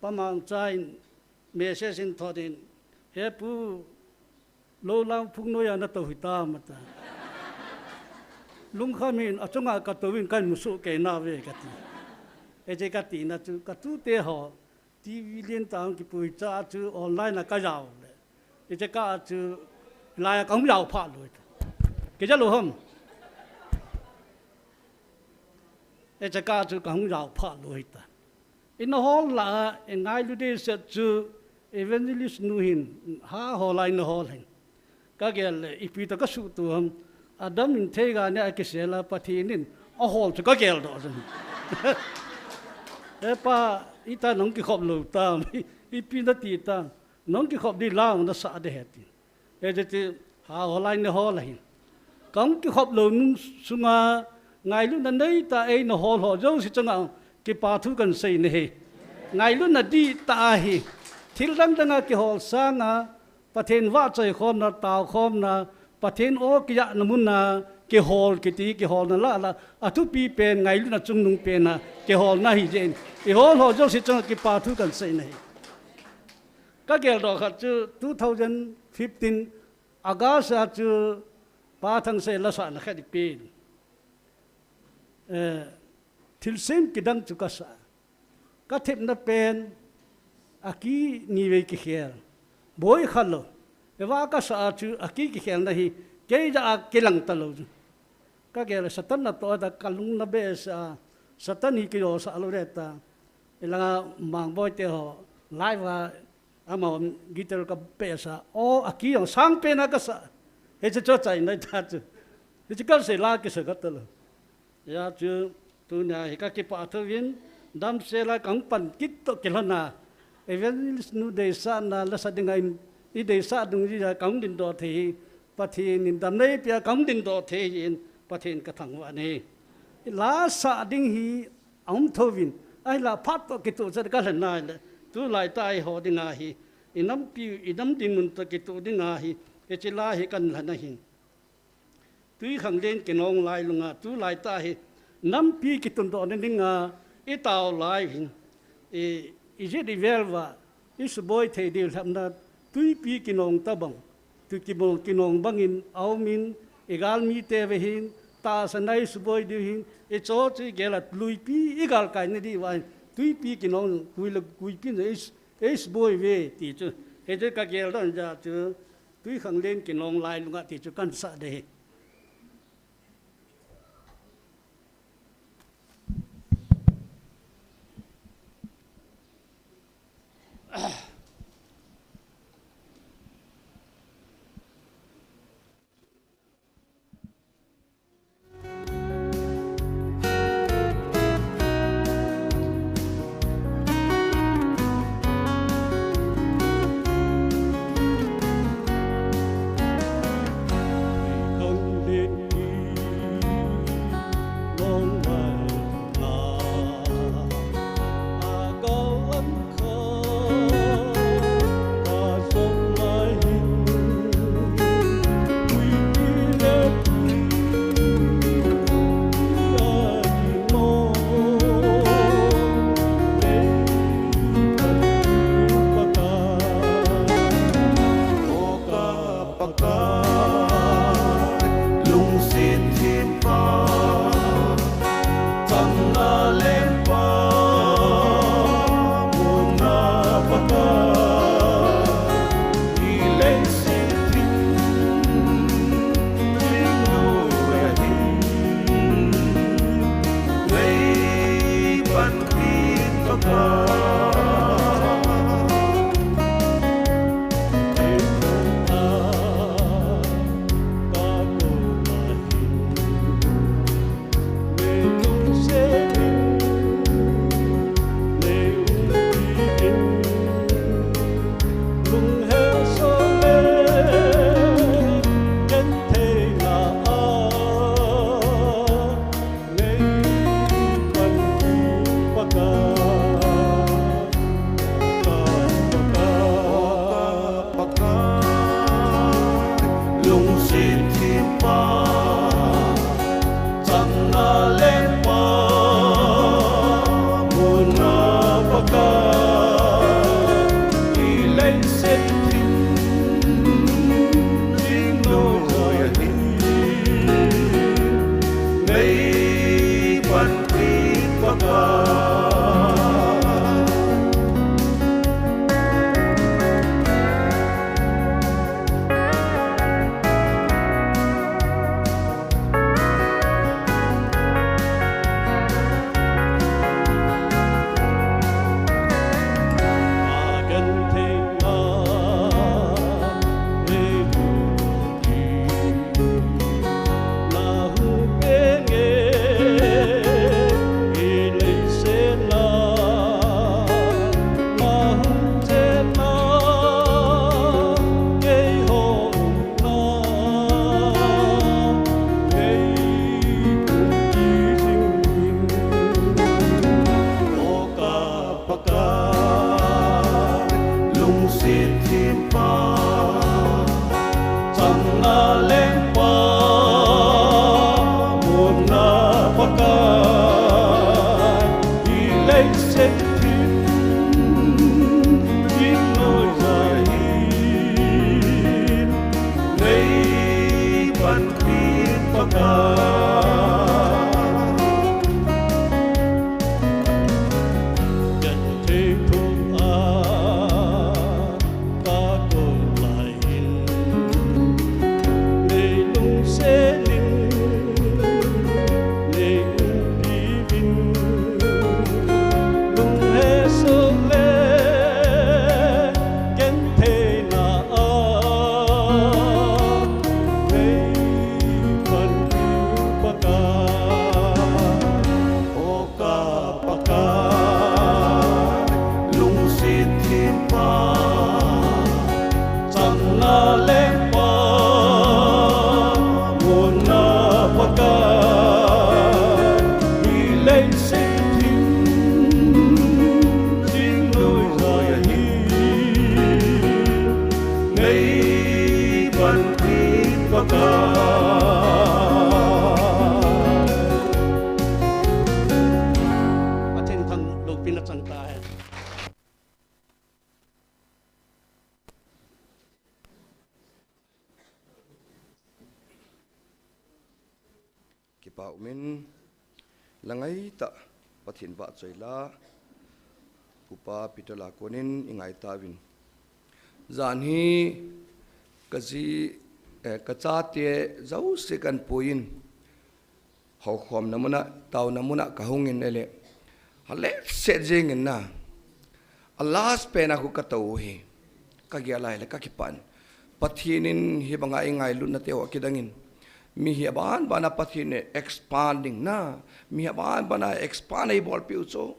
Pa Mangcha in message in thot in, "He pu, lou lang phung noiya natou hitam?" ata. Lungkham in, "Achunga katou in kahin musoh kei nauve," kati. Hiche katina chu, katute ho, T V lentah hung kipui cha chu online a kajao le. Hiche kah chu, lai a kahung jao phat lou hita. Kija lou ham. Hiche kah chu kahung jao phat lou hita. Ina hol lah a, ingailu ding set chu Evangelist nu hin, ha hol a ina hol hin. Kagel le, ipi toh kasuhtoh ham. Adam in theiga nia kisel a Pathen in ahol chu kageldoh jeng. He pa, ita nahung kikhop lou tam, ipi nati tam, nahung kikhop ding lang nasah ding ahi ti. Hiche chu, ha hol a ina hol ahin. Kahung kikhop lou nung sunga, ngailutna neitah a eina hol ho jouse chunga, kipa thu kahin sei nahi. Ngailutna dihtah ahi. Thil dang dang a kihol sanga, Pathen vahchoi khomna, tao khomna, Pathen aw kijahna mun a, kihol kiti, kiholna lah lah, athupi pen, ngailutna chungnung pen a, kiholna ahi jeh in. Ihol ho jouse chunga kipa thu kahin sei nahi. Kageldoh khat chu two thousand fifteen August a chu Pa Thangsei lasahna khat ipen. Eh, thilsem kidang chu kasah. Kathepna pen, aki nivei kikhel. Boi khalou. Hiva kasah a chu aki kikhelna hi, kei jah a kilang talou chu. Kagel Satan natoh ta kalung nabehsah a, Satan hi kijosah lou ding ta. Ilanga Mangboi te ho, live a, ama guitar kabehsah, o, aki jong sangpen a kasah. Hiche chu achaina ahi ta chu. Hiche kasei la kisa katalou. Hijeh chun, tunia hi kakipah thouvin, damsel a kahung pan kit toh kilhon a, Evangelist nu deisahna lasa dinga in, i deisah dungjui a kahung dingdoh thei hi, Pathen in damna eipeh a kahung dingdoh thei hi in, Pathen kathangvah e. Lasah ding hi aum thouvin, ahinla phat toh kitoh chet kalhen nai le, tulai tah a eiho dinga hi, i nampi, i nam dinmun toh kitoh dinga hi, hiche la hi kahin lhen ahin. Twikhanglen kinong lailunga, tulai tah hi, nampi kitundohna dinga, itao lai hin, i, ijat ivel uva, isuboi thei diu lhepna, twipi kinong tobang, twi kinong, kinong bangin, aumin, igalmite vehin, tahsan a isuboi diu hin, icho chu igel a luipi igalkaina diuva hin, twipi kinong, kuile, kuipi na is, isuboi uve, ti chu, hiche kageldoh jeh chu, Twikhanglen kinong lailunga ti chu kahin sah ding ahi. Lunghel sole, gentheina a, nei panpi Pakai, Pakai, Pakai, lungset thempa, changna lengpa, monna Pakai, ileiset thim, jing noiya hin, nei panpi Pakai. Pakai, lungset thempa, changna lengpa, monna Pakai, ileiset thim, jing noiya hin, nei panpi Pakai. Genthei thua kakou lai in, nei lungset in, nei umpi uvin, lunghel sole, gentheina a, nei panpi Pakai. Ka Pakai, lungset thempa, changna lengpa, monna Pakai, ileiset thim, jing noiya hin, nei panpi Pakai. Pathen thangvah loupina chang tahen. Kipa umin, la ngaitah Pathen vahchoi la, Upa Peter Lakonin i ngai tauvin. Jan hi ka ji, eh, ka chate jouse kan puiyin, houkhomna muna, taona muna ka hungin ahile, ha letset jengin na. A last pen a khu ka tou u hi. Ka gel a ahile ka kipah in. Pathen in hibanga i ngailutna te ho kidangin, mi hi aban bana Pathen in expanding na, mi hi aban bana expand eibolpeh u chu.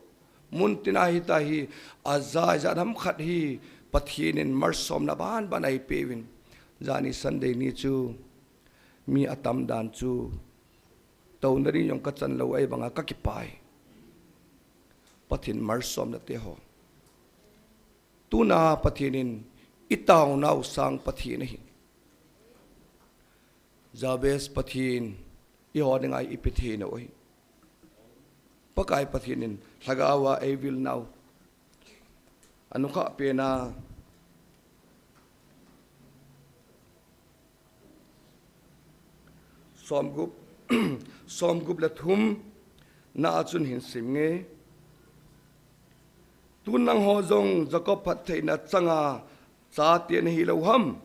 Muntina hita hi, ajat jat ham khat hi, Pathen in malsomna aban bana eipeuvin. Jani Sunday ni chu, mi atam dan chu, touna ding jong ka chan lou, ahivanga ka kipah e. Pathen malsomna te ho. Tuna Pathen in i taonau sang Pathen ahi. Jabez Pathen, eiho dinga i Pathen ahi. Pakai Pathen in lhagao a eivilnau. Anukhah pena. Somgup, somgup le thum na a chun hin sim nge. Tun nangho jong Jacob phattheina changa chate nahi lou ham?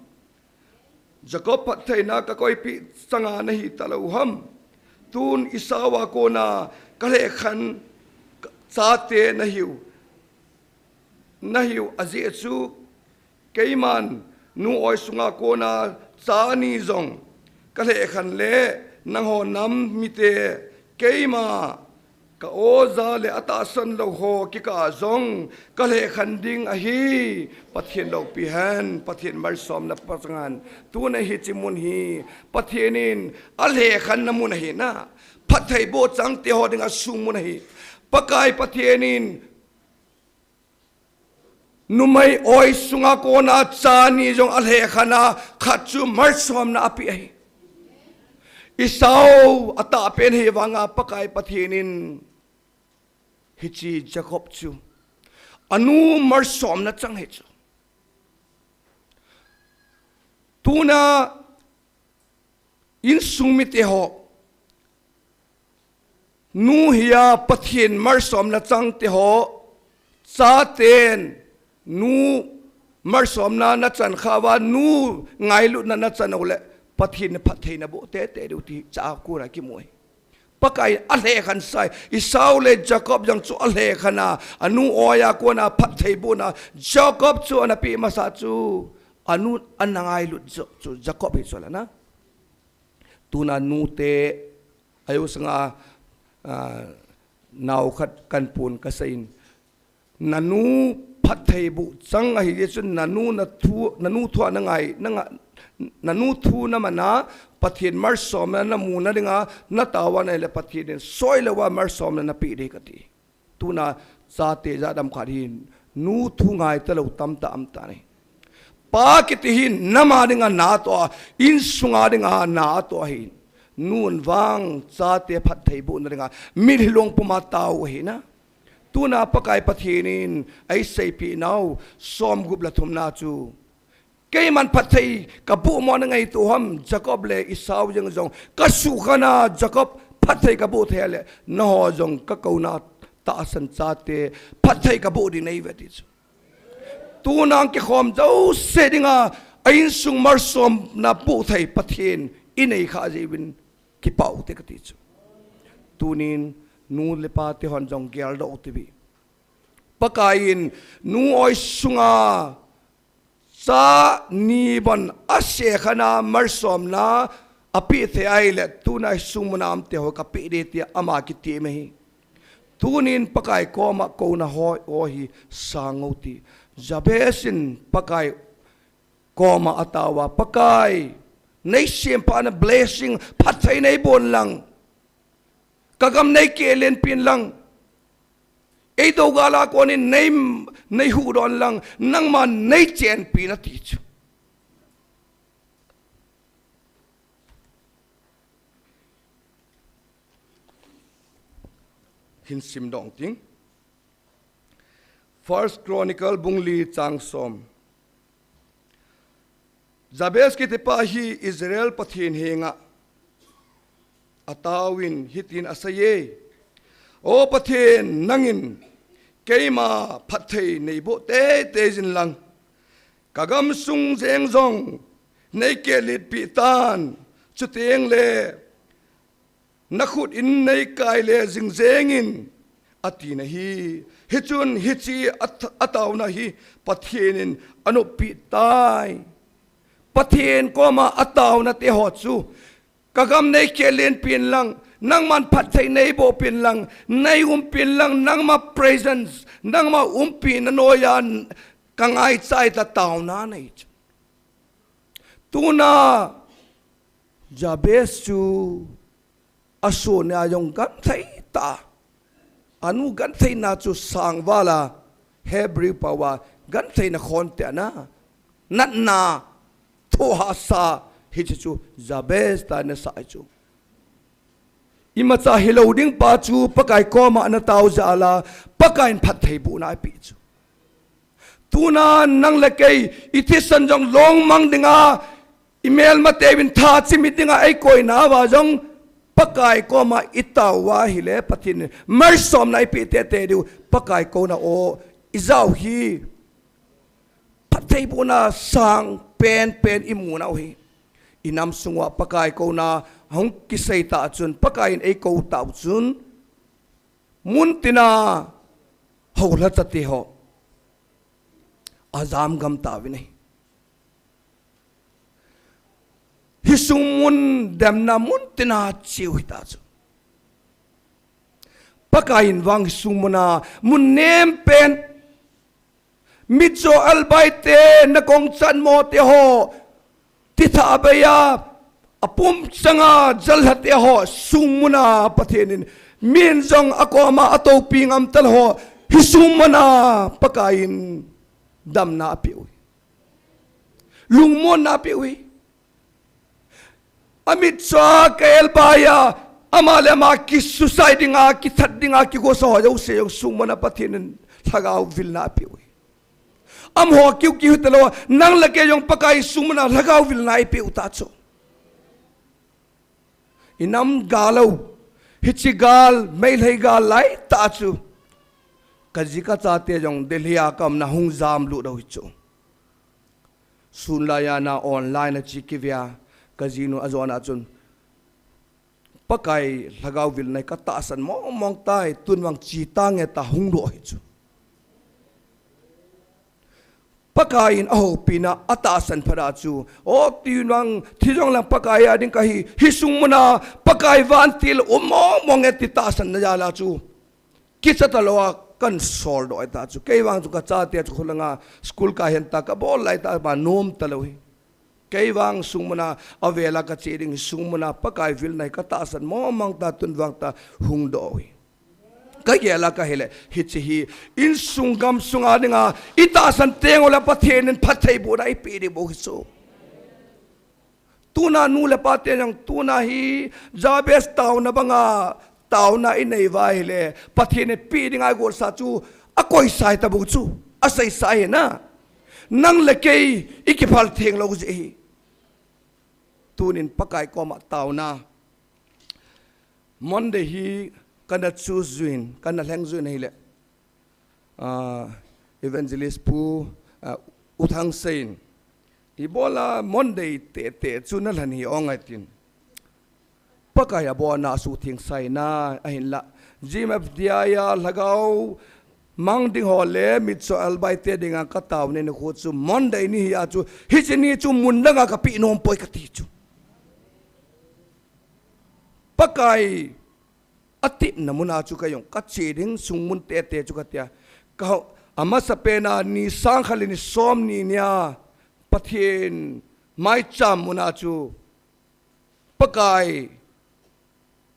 Jacob phattheina ka koipeh changa nahi talou ham? Tun Esau a kona ka lhekhen chate nahiu, nahiu ajeh chu, keiman nu oi sunga kona cha ni jong ka lhekhen le nangho nam mite keima ka oja le atahsan lou ho kikah a jong ka lhekhen ding ahi. Pathen loupi hen, Pathen malsomna pang hen. Tuna hiche mun hi Pathen in alhekhenna mun ahi na. Phattheiboh chang te ho dinga sung mun ahi. Pakai Pathen in numei oi sunga kona cha ni jong alhekhen a, khat chu malsomna apeh ahi. Esau atahpen ahi vanga Pakai Pathen in hiche Jacob chu anu malsomna chang ahi chu. Tuna insung mite ho, nu hia Pathen malsomna chang te ho, chaten nu malsomna nachan khah uva, nu ngailutna nachan uleh Pathen in phatthei naboh teitei diu ti cha a kona kimu ahi. Pakai in alhekhen sai, Esau le Jacob jong chu alhekhen a, anu oi a kona phattheibohna Jacob chu anapeh masa chu, anu ana ngailut jo chu Jacob hi chu la na. Tuna nute, ayo sanga, ah, nao khat kanpon kasei in, nanu phattheiboh chang ahi jeh chun nanu nathu, nanu thu a nangai, nanga, nanu thu naman a, Pathen malsomna namu nadinga nataovin ahileh Pathen in soilouva malsomna napeh ding kati. Tuna chate jat ham khat hin nu thu ngai talou tamtah um tan ahi. Pa kiti hin nam a dinga na atoh a, insung a dinga na atoh ahi. Nun vang chate phattheibohna dinga mitlhi long puma tao ahi na. Tuna Pakai Pathen in eiseipeh nau somgup le thumna chu, keiman phatthei kaboh mo nangaito ham, Jacob le Esau jeng jong kasukhen a, Jacob phatthei kaboh thei leh nangho jong kakouna tahsan chate phatthei kaboh ding nahiuve ti chu. Tuna kikhom jouse dinga a insung malsomna boh thei Pathen inei khah jeh uvin kipah u te kati chu. Tunin nu le pa te hon jong geldoh u tive. Pakai in nu oi sunga cha ni bon asekhen a malsomna apeh thei ahileh tuna insung mun a um te ho kapeh ding tia ama kiti ahi. Tunin Pakai koma kouna ho, ho hi sang u ti. Jabez in Pakai koma ataovin, Pakai, neisempha na blessing, phatthei neibon lang. Kagam neikehlenpin lang. Eidou gal a konin nei, neihuhdoh in lang, nangman neichenpin ati chu. Hin simdoh ting. First Chronicle bung li chang som. Jabez kitipa hi Israel Pathen henga ataovin hitin aseiye. O Pathen, nangin keima phatthei neiboh teitei jin lang. Kagamsung jeng jong neikehlenpeh tan, chuteng le nakhut in neikai le jing jengin, ati nahi. Hichun hiche a, ataona hi Pathen in anoppeh tai. Pathen koma ataona te ho chu, kagam neikehlenpin lang, nangman phatthei neibohpin lang, neiumpin lang, nangma presence, nangma umpina noiya kangaicha tai, taona nei chu. Tuna Jabez chu asohna jong genthei tah. Anu gentheina chu sangval a, Hebrew pao a gentheina khon tia na. Natna, thohhahsa, hiche chu Jabez tah in asah chu. Imacha hilou ding pa chu Pakai koma ana tao jal a, Pakai in phattheibohna eipeh chu. Tuna nang le kei, ithisan jong lungmang dinga, imelmateu in thachimit dinga eikoina uva jong, Pakai koma itao uva ahile, Pathen in malsomna eipeh teitei diu, Pakai kouna o, ijao hi. Phattheibohna sang penpen imu nau hi. Inam sunguva Pakai kouna hung kisei tah chun, Pakai in eikou tah chun, muntina houlhacha te ho ajam gam tauvin ahi. Hiche sung mun demna muntina cheu hita chu. Pakai in vang hi sung muna mun nem pen, mitcho albai te, na kong chan mo te ho, ti tha bei a, a pum changa jal ha te ho, sung muna Pathen in, min jong a koma a topi ngam tal ho, hi sung muna Pakai in damna a pe u hi. Lungmonna a pe u hi. A mitcho a ka el bai a, ama le ama kisusai dinga, kithat dinga, kigosa ho jouse jong sung muna Pathen in lhagao vilna a pe u hi. Amaho kiu kiu te lou, nang le kei jong Pakai sung muna lhagao vilna i pe u ta chu. I nam gal lou, hichi gal, Meitei gal lai ta chu. Ka ji ka cha te jong Delhi a ka umna hung jam lut dou hi chu. Sun lai a na online a chi kivia, ka jinu a jona chun, Pakai lhagao vilna hi ka tahsan mong mong tai, tun vang chi ta nge ta hung doh hi chu. Pakai in a hopina a tahsan phat a chu, o tun vang thi jong lang Pakai a ding ka hi, hi sung muna Pakai vantil um mong mong e ti tahsan na jal a chu. Kicha ta lou a kan sol doh ta chu. Kei vang chu ka cha te chu khulanga school ka hen ta ka bol lai ta ba nom ta lou hi. Kei vang sung muna a vela ka che ding hi sung muna Pakai vilna hi ka tahsan mong mong ta tun vang ta hung doh hi. Ka gel a ka hi le, hichi hi insung gamsung a dinga i tahsan teng u le Pathen in phattheibohna i pe ding bou hi chu. Tuna nu le pa te jong tuna hi Jabez tauna banga tauna i nei uva hi le Pathen in pe dinga i gotsa chu a koisai ta bou chu. A seisai hi na. Nang le kei i kiphal theng lou jeh hi. Tunin Pakai koma tauna. Monday hi kana choose juin, kana lheng juin hi le. Ah, Evangelist Pu, ah, U Thang Sein. Ibola Monday te te chu na lhan hi ong ai tin. Pakai a bona su thing sai na a hin la. G M F D I a lhagao mang ding ho le mitcho albai te dinga ka tau ne ni khu chu Monday ni hi a chu. Hichi ni chu mun danga ka pi nom poi ka ti chu. Pakai a tipna muna chu ka jong ka che ding sung mun te te chu ka tia. Ka ho, a masa pena ni sang khat le ni som ni nia Pathen maicham muna chu Pakai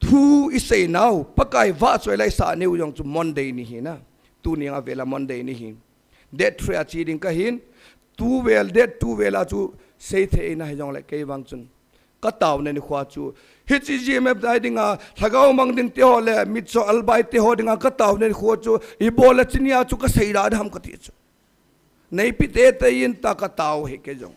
thu i sei nau, Pakai vahchoi la i sa neu jong chu Monday ni hi na. Tuni a vela Monday ni hi. Date three a che ding ka hin. Tu vel, date tu vel a chu sei thei na hi jong le kei vang chun. Ka tau ne ni khu a chu. Hichi G M F D I dinga, lhagao mang ding te ho le, mitcho albai te ho dinga, ka tau ne ni khu a chu. Ibola chi ni a chu ka sei da ham ka ti chu. Nei pi te te in ta ka tau hi kei jong.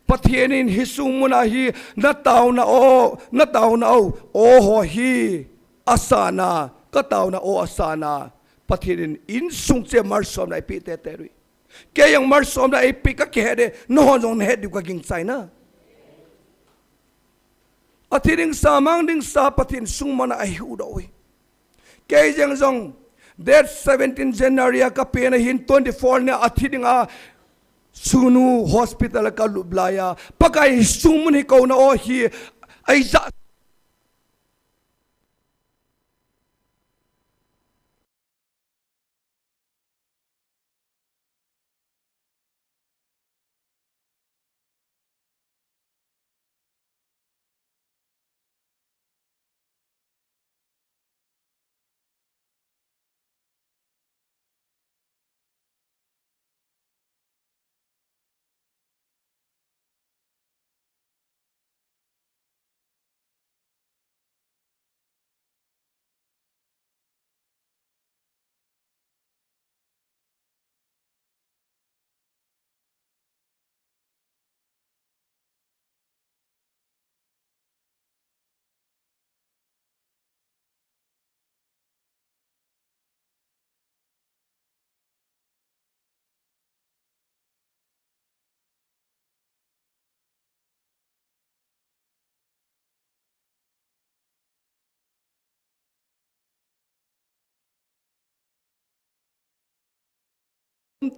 Pathen in hi sung muna hi na tauna o, na tauna o, o ho hi a sa na, ka tauna o a sa na. Pathen in insung che malsomna i pe te te ri. Kei jong malsomna i pe ka kihe de, na hon jong na he diu ka ging chai na. A thi ding sa mang ding sa Pathen sung muna a hi u dou hi. Kei jeng jong date seventeen January a ka pe na hin twenty-four ni a thi ding a Sugnu Hospital a ka lup lai a Pakai sung mun hi ko na o hi ai za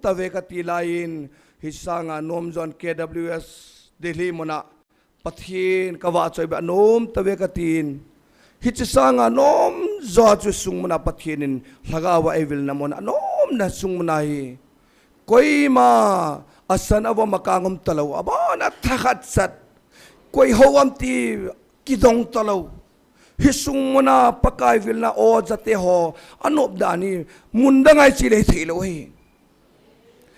ta ve ka ti lai in, hi sanga nom jon K W S Delhi muna Pathen ka vahchoi ba nom ta ve ka tin. Hichi sanga nom jo chu sung muna Pathen in lhagao a eivilna mun anomna sung muna hi. Koima asan avom akang um talou, abon a thakhat chat. Koi ho am ti kidong talou. Hi sung muna Pakai vilna o jate ho anop dan hi mun dang a ichi le thei lou hi.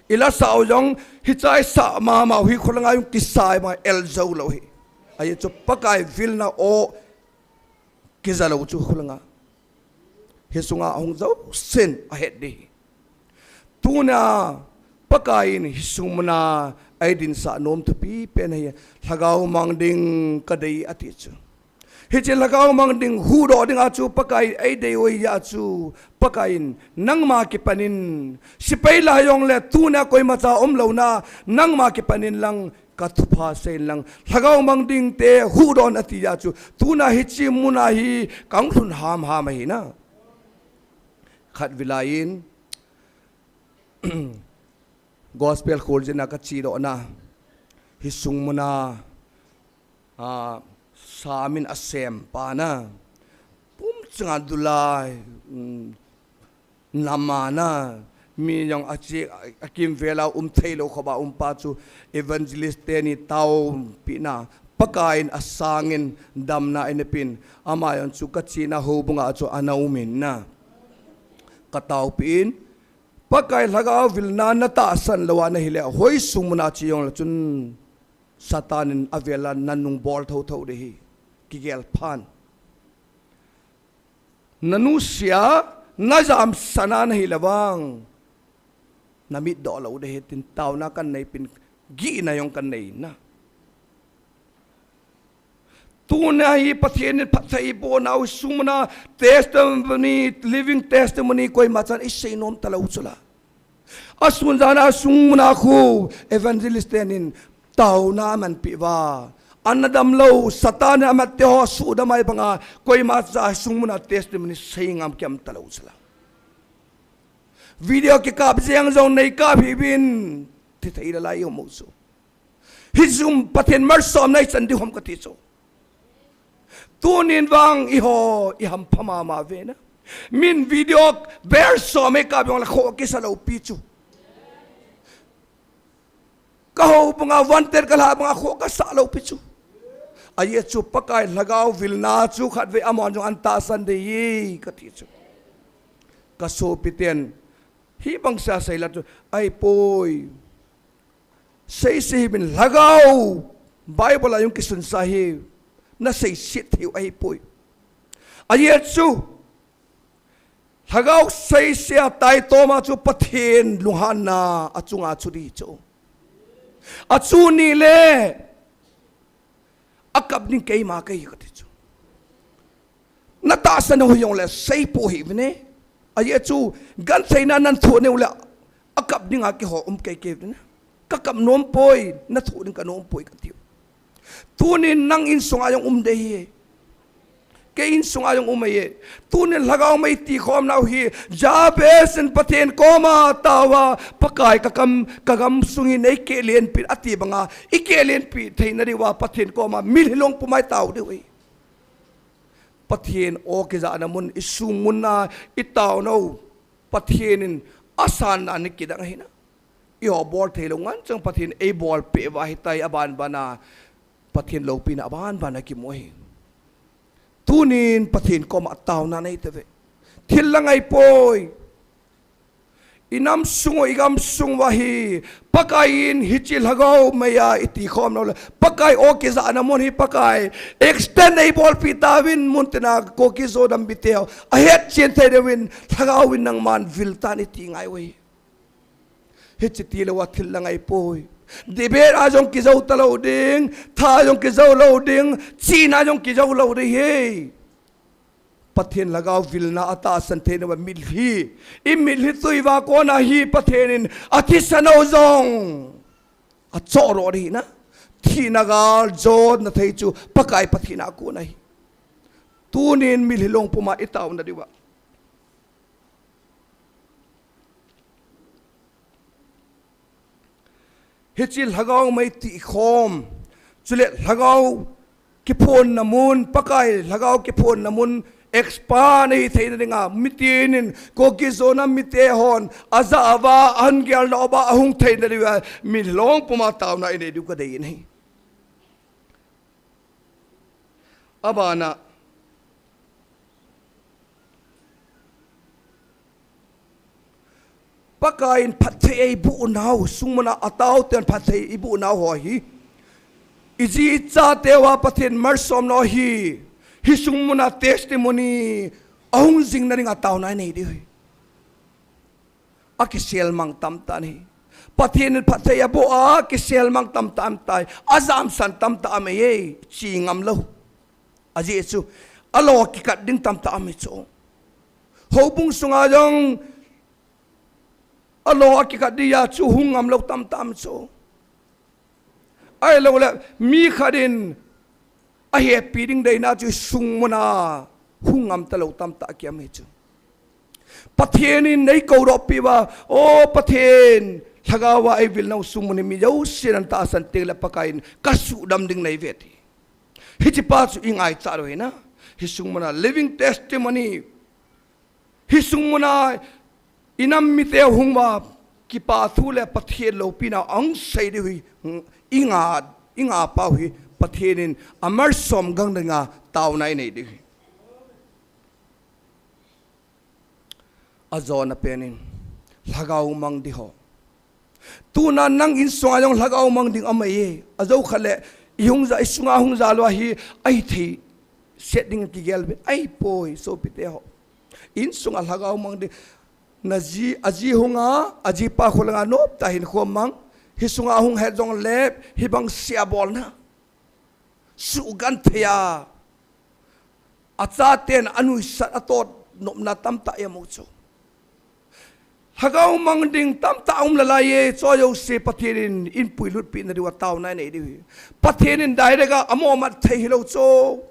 Ila sao jong hichai sa mama hi khulanga jong kisai ma el jo lou hi. Ahi chu Pakai vilna o kija lou chu khulanga. Hi sunga ahung jo sin ahet di. Tuna Pakai in hi sung muna eidinsah nom thupi pen hi lhagao mang ding kadei ati chu. Hiche lhagao mang ding huhdoh ding a chu Pakai eidei oi a chu Pakai in nangma kipanin sipai la jong le tuna koima cha um louna nangma kipanin lang ka thupha seilang lhagao mang ding te huhdoh ati a chu tuna hiche muna hi kang lhun ham ham ahi na. Khat vilai in gospel khol jina ka chi doh na. Hi sung muna, a, samin asem pa na. Pum changa dulai, um, nama na. Mi jong achi, a, akim vela um thei lou khoba um pa chu evangelist teni tao pi na. Pakai in asangin damna in pin. Ama jong chu ka chi na houbung a chu ana um in na. Ka tao pi in. Pakai lhagao vilna na tahsan lou a na hi le, hoi sung muna chi jong le chun Satan in avela na nung bol tho tho de hi. Kigel phan. Na nusia, na jam sana na hi le vang. Na mit doh lou de hi tin tauna kan nei pin gihna jong kan nei na. Tuna hi Pathen in phatthei bohna u sung muna testimony, living testimony koima chan isei nom talou chu la. Asun jana sung muna khu evangelist tenin tauna aman pi va. Ana dam lou, Satan in amat te ho sudam ai banga koima cha sung muna testimony sei ngam kiam talou chu la. Video kikap jeng jong nei kap hi bin thi thei la lai ho mo chu. Hi jum Pathen malsom nei chan di hom ka ti chu. Tunin vang i ho i ham pha mama ve na. Min video ber som ei kap jong la kho kisa lou pi chu. Ka houbung a wanted ka la banga kho kasa lou pi chu. Ahi chu Pakai lhagao vilna chu khat ve amon jong an tahsan de hi ka ti chu. Ka sopi ten hi bang sa sei la chu ahi poi. Sei sei hi bin lhagao Bible a jong kisun sa hi na sei sit thei u ahi poi. Ahi chu lhagao sei sei a tai toma chu Pathen lunghanna a chunga chu di chu. A chu ni le a kap ding keima kei ka ti chu. Na tahsan u hi jong le sei po hi vine. Ahi chu gan sei na nan thu neu le a kap ding a ki ho um kei kei vine. Ka kap nom poi, na thu ding ka nom poi ka ti u. Tunin nang insung a jong um de hi. Kei insung a jong um e. Tunin lhagao mei ti khom nau hi. Jabez in Pathen koma tawa Pakai ka kam ka gam sung in ei ke len pi ati banga. I ke len pi thei na diwa Pathen koma mil hi long pumai tau de ui. Pathen o kija na mun i sung mun na i tau nau. Pathen in asan na ni kidang hi na. I ho bol thei lou ngan chang Pathen ei bol pe va hi tai aban bana. Pathen loupina aban bana kimu hi. Tunin Pathen koma tauna nei te ve. Thil la ngai poi. I nam sung u i gam sung u ahi. Pakai in hichi lhagao mei a i ti khom nau le. Pakai o kija na mun hi Pakai. Extend ei bol pi ta vin mun te na ko kijo dam bi te ho. A het chen thei de vin lhagao vin nang man vil tan i ti ngai u hi. Hichi ti lou a thil la ngai poi. Debate a jong kijo ta lou ding, tha jong kijo lou ding, china jong kijo lou ding hi. Pathen lhagao vilna a tahsan thei nau va mil hi. I mil hi tui va kona hi Pathen in a thisan u jong. A cho ro ding na. Thina gal jot na thei chu Pakai Pathen a kona hi. Tunin mil hi long puma i tauna diwa. Hichi lhagao mei ti khom. Chule lhagao kiphon na mun, Pakai lhagao kiphon na mun, Expand ahi theina dinga, mitin in, Kuki Zo nam mite hon, aja ava, ahin gel na uva, ahung theina diuva, mitlhi long puma taona inei diu kadei ahi. Abana, Pakai in phatthei eiboh nau, sungmuna ataoten phatthei eiboh nau ho hi. Iji ichate uva Pathen malsom nau hi. Hi sungmuna testimony ahung jing na dinga taona inei diu ahi. Akisel mang tamtah ahi. Pathen in phatthei aboh a, akisel mang tamtah ahitai. Ajamsan tamtah ahiye, chi ngam lou. Ajeh chu, alo kikat ding tamtah ahi chu. Houbung sunga jong, alo akikat dia chu hung ngam lou tamtah ahi chu. Ahilouleh, mi khat in ahepi ding deina chu sungmuna hung ngam talou tamtah akiam ahi chu. Pathen in eikou doh pi uva, O Pathen, lhagao a eivil nau sungmun hi mi jousen atahsan teng le Pakai in kasuhdam ding neive ti. Hiche pa chu ingaichat u ahi na. Hi sungmuna living testimony. Hi sungmuna inam mite hung uva kipa thu le Pathen loupina ahung sei diu hi, inga, inga pau hi Pathen in amalsom gang dinga taona inei diu ahi. Ajona pen in, lhagao mang ding ho. Tuna nang insunga jong lhagao mang ding ahiye. Ajou khat le, ihung ja, isunga hung ja lou ahi, ahithei set ding kigel be, ahipoi, sopite ho. Insunga lhagao mang ding, naji, aji hung a, ajipa kholanga noptah in hinkho mang, hi sunga hung het jongle, hibang sia bolna. Suhgenthei a, achaten anuisat atot nopna tamtah aum u chu. Lhagao mang ding tamtah aum lalaije, chua jouse Pathen in eipuilut pi na diuva taona inei diu ahi. Pathen in direct a amo mat thei hilou chu.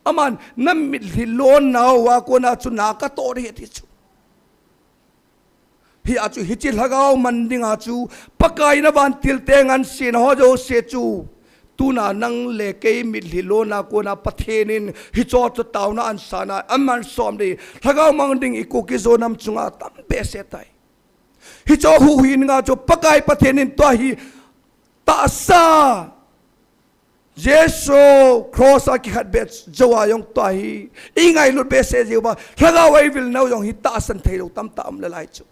Aman, na mitlhi lonna uva kona chu na katoh ding ahi ti chu. Hia chu hiche lhagao mang dinga chu Pakai in avantil te ngansen ho jouse chu. Tuna nang le kei mitlhi lonna kona Pathen in hiche chu taona ansan a, amalsom ding. Lhagao mang ding i Kuki Zo nam chunga tam behseh tai. Hiche huhhing dinga chu Pakai Pathen in tua hi tahsa Jesu cross a kikhetbeh jou a jong tua hi, ingailut behseh jeh uva, lhagao a eivil nau jong hi tahsan theilou tamtah um lalaije chu.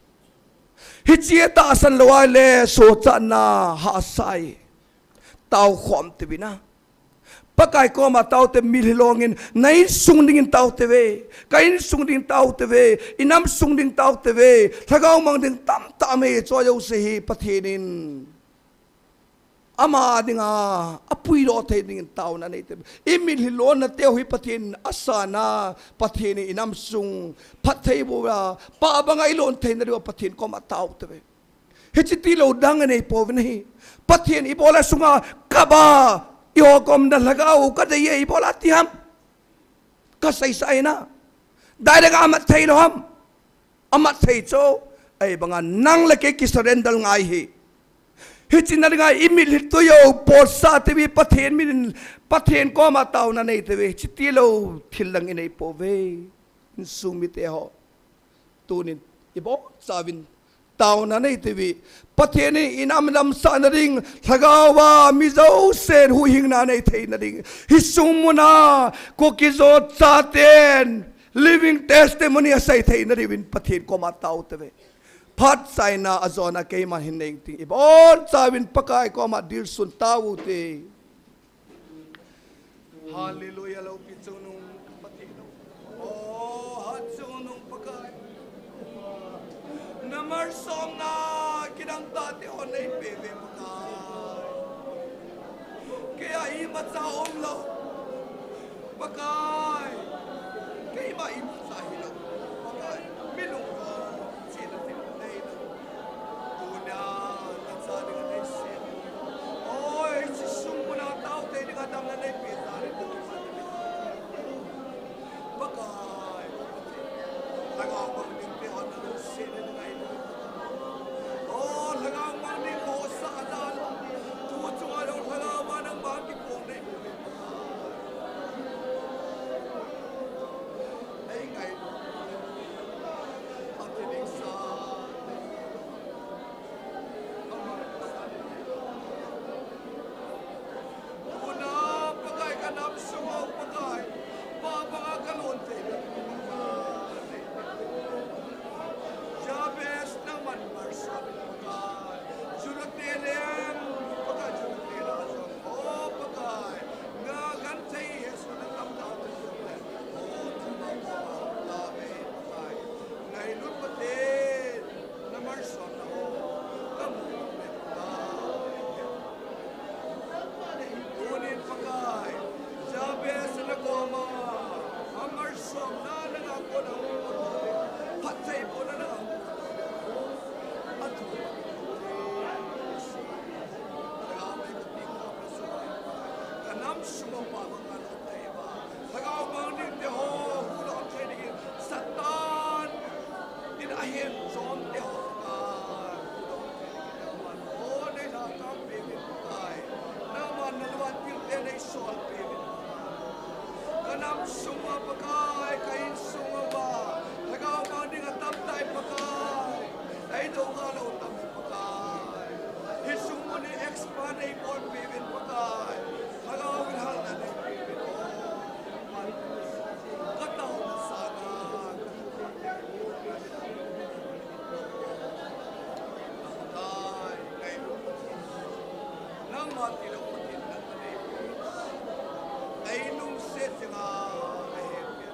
Hiche tahsan lou ahile, sochatna hahsa ahi. Taokhom teuvin a. Pakai koma taote mitlhi long in, na insung dingin taote ve. Ka insung dingin taote ve. I nam sung dingin taote ve. Lhagao mang ding tamtah aum e, chua jouse hi Pathen in ama dinga, apuidoh thei dingin taona neite ve. I mitlhi lonna teu hi Pathen in asan a, Pathen in i nam sung phatthei boh a, pa banga i lon theina diuva Pathen koma taote ve. Hiche tilou dang anei pouvin ahi. Pathen in ibola sunga kaba, i ho koma lhagao kadei e ibola ti ham. Kaseisa ahi na. Direct a amat thei lou ham. Amat thei chu, ahivanga nang le kei kisurrender ngai ahi. Hiche na dinga i mitlhi tui u potsa teuvin Pathen min in, Pathen koma taona neite ve. Hiche tilou thil dang inei pouve. Insung mite ho. Tunin, ibonchauvin taona neite ve. Pathen in i nam damsahna ding, lhagao a mi jousen huhhingna nei theina ding. Hi sung muna, Kuki Zo chaten, living testimony asei theina diuvin Pathen koma taote ve. Phat chaina ajona keiman hin nei ting. Ibonchauvin Pakai koma dilsun tao ute. Hallelujah, loupi chungnung Pathen. Oh, hatchungnung Pakai. Na malsomna kidang tahte hon nei peuve Pakai. Keia imacha umlou. Pakai, keima imacha hilou. Pakai, mi lungkham chena thil neilou. Tunia, nacha dinga neisem. Oi, hiche sung muna taote dinga damna neipeh jal in. Pakai, lhagao mang dingte hon nalungset in ngai. Oh, lhagao mang ding ho sah jal. Tu chunga jong lhagao a nangma kiphong nei. Sum a pa banga lom thei uva, Lhagao Mang ding te ho, hu lom thei dingin Satan in ahin chom te ho, Pakai, hu lom thei dingin nangman, o, nei lhakang peuvin, Pakai. Nangman na luat pil te nei sol peuvin, Pakai. Ka nam sung uva, Pakai, ka in sung uva, Lhagao Mang ding atam tai, Pakai. Ei do nga lou tam hi, Pakai. Hi sung mun hi expand ei bol peuvin, Pakai. Lhagao in halna nei peuvin, o. Ka taona sanga, Pakai, nei. Nangma tilou Pathen nangma nei. Ei lungset jing a, ei hempia.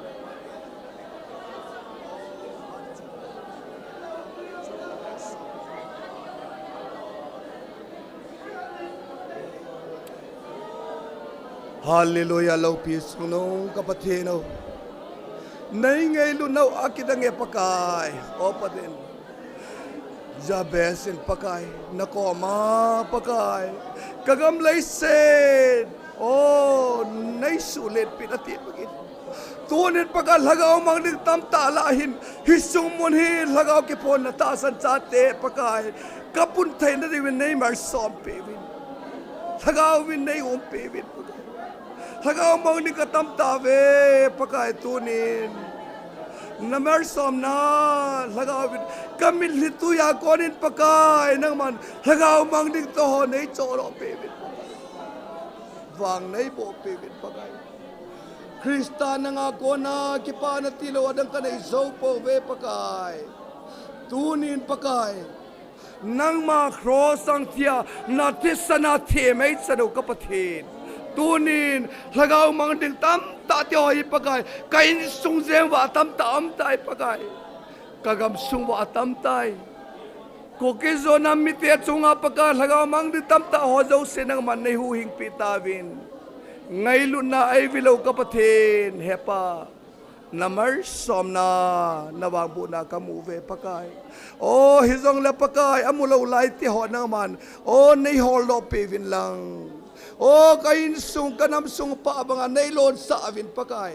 Hallelujah, loupi sung nung ka Pathen o. Nei ngailutnau akidang e Pakai, o Pathen. Jabez in Pakai, na koma Pakai, ka gam leiset, o, nei suhletpeh in ati bangin. Tunin Pakai Lhagao Mang ding tamtah lah hin, hi sung mun hi Lhagao kiphonna tahsan chate Pakai, ka pun theina diuvin nei malsom peuvin. Lhagao in nei um peuvin Pakai. Lhagao Mang ding ka tam tauve Pakai tunin. Na malsomna Lhagao in ka mitlhi tui a konin Pakai nangman Lhagao Mang ding te ho nei cholo peuvin. Vang nei boh peuvin Pakai. Christa nanga kona kipana tilou adang ka nei jou pouve Pakai. Tunin Pakai, nangma cross a thia na thisan a themei chanau ka Pathen. Tunin Lhagao Mang ding tamtah te ho hi Pakai, ka insung jeng uva tamtah aum tai Pakai. Ka gamsung uva atam tai. Kuki Zo nam mite chunga Pakai Lhagao Mang ding tamtah ho jouse nangman nei huhhingpeh tauvin. Ngailutna eivilou ka Pathen, he Pa. Na malsomna, na vangbohna ka mu uve Pakai. O, hijongle Pakai, amu lou lai te ho nangman, o, nei holdoh peuvin lang. O, ka insung, ka namsung pa banga nei lonsah uvin Pakai.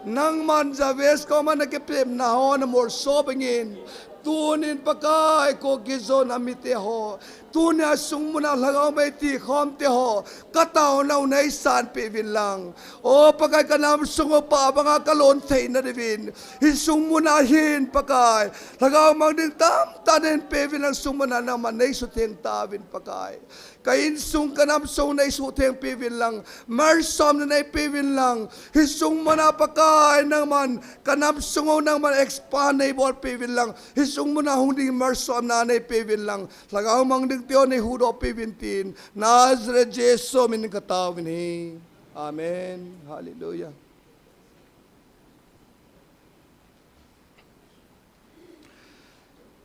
Nangman Jabez koma na kipepna ho na molso bangin. Tunin Pakai Kuki Zo nam mite ho. Tunia sung muna Lhagao Mang ti khom te ho. Ka taonau nei sanpeh uvin lang. O Pakai ka namsung uva pa banga ka lon theina diuvin. Hi sung muna hin Pakai. Lhagao Mang ding tamtah nei peuvin lang sung muna nangman nei sutheng tauvin Pakai. Ka insung ka namsung nei sutheng peuvin lang, malsomna nei peuvin lang, hi sung muna Pakai nangman, ka namsung u nangman expand nei bol peuvin lang, hi sung muna hung ding malsomna nei peuvin lang, Lhagao Mang ding te ho nei huhdoh peuvin tin, Nazareth Jesu min ka taovin ahi. Amen. Hallelujah.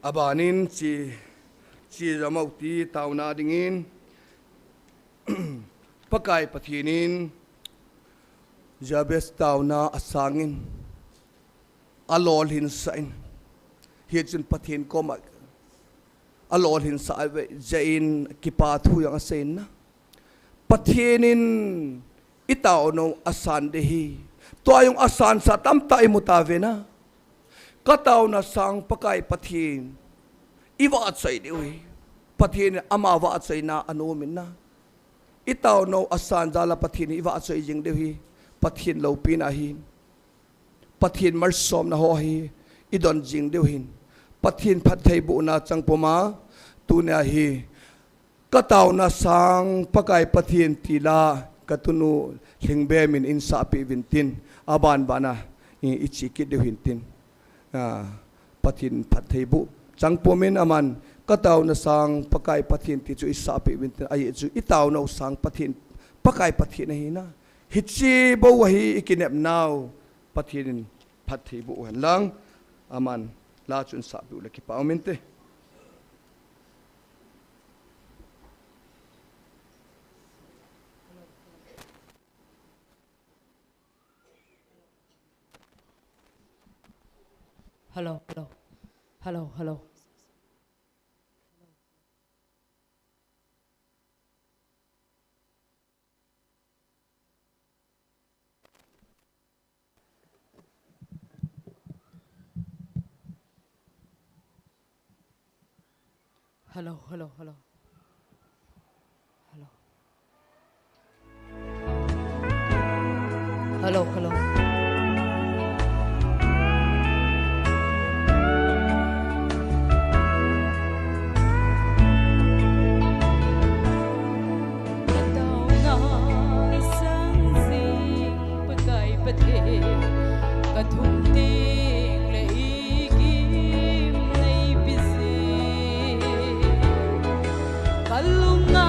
Abanin chi, chi jamau ti taona dingin, Pakai Pathen in Jabez taona asangin, alolhinsah in, hichun Pathen koma alolhinsah ve jeh in kipa thu jong asei in na. Pathen in i taonau asan ding ahi. Tua jong asansah tamtah i mu tauve na. Ka taona sang Pakai Pathen i vahchoi diu ahi. Pathen in ama vahchoina anom in na. I taonau asan jal a Pathen i vahchoi jing diu ahi. Pathen loupina ahi. Pathen malsomna ho hi i don jing diu ahin. Pathen phattheibohna chang puma tunia hi ka taona sang Pakai Pathen ti la ka tunu Lhingbem in einsahpeh uvin tin, abanbana i, i che kit diu ahin tin. Ah, Pathen phattheiboh chang pumin aman ka taona sang Pakai Pathen ti chu eisahpeh uvin tin, ajeh chu i taonau sang Pathen, Pakai Pathen ahi na. Hiche bou ahi i kinepnau. Pathen in phattheiboh hen lang, aman la chu einsahpeh u le kipa um inte. Hello, hello. Hello, hello. Hello, hello, hello. Hello. Hello, hello. Ka taona sang jing Pakai Pathen, ka thum teng le i kim nei pe jing. Ka lung a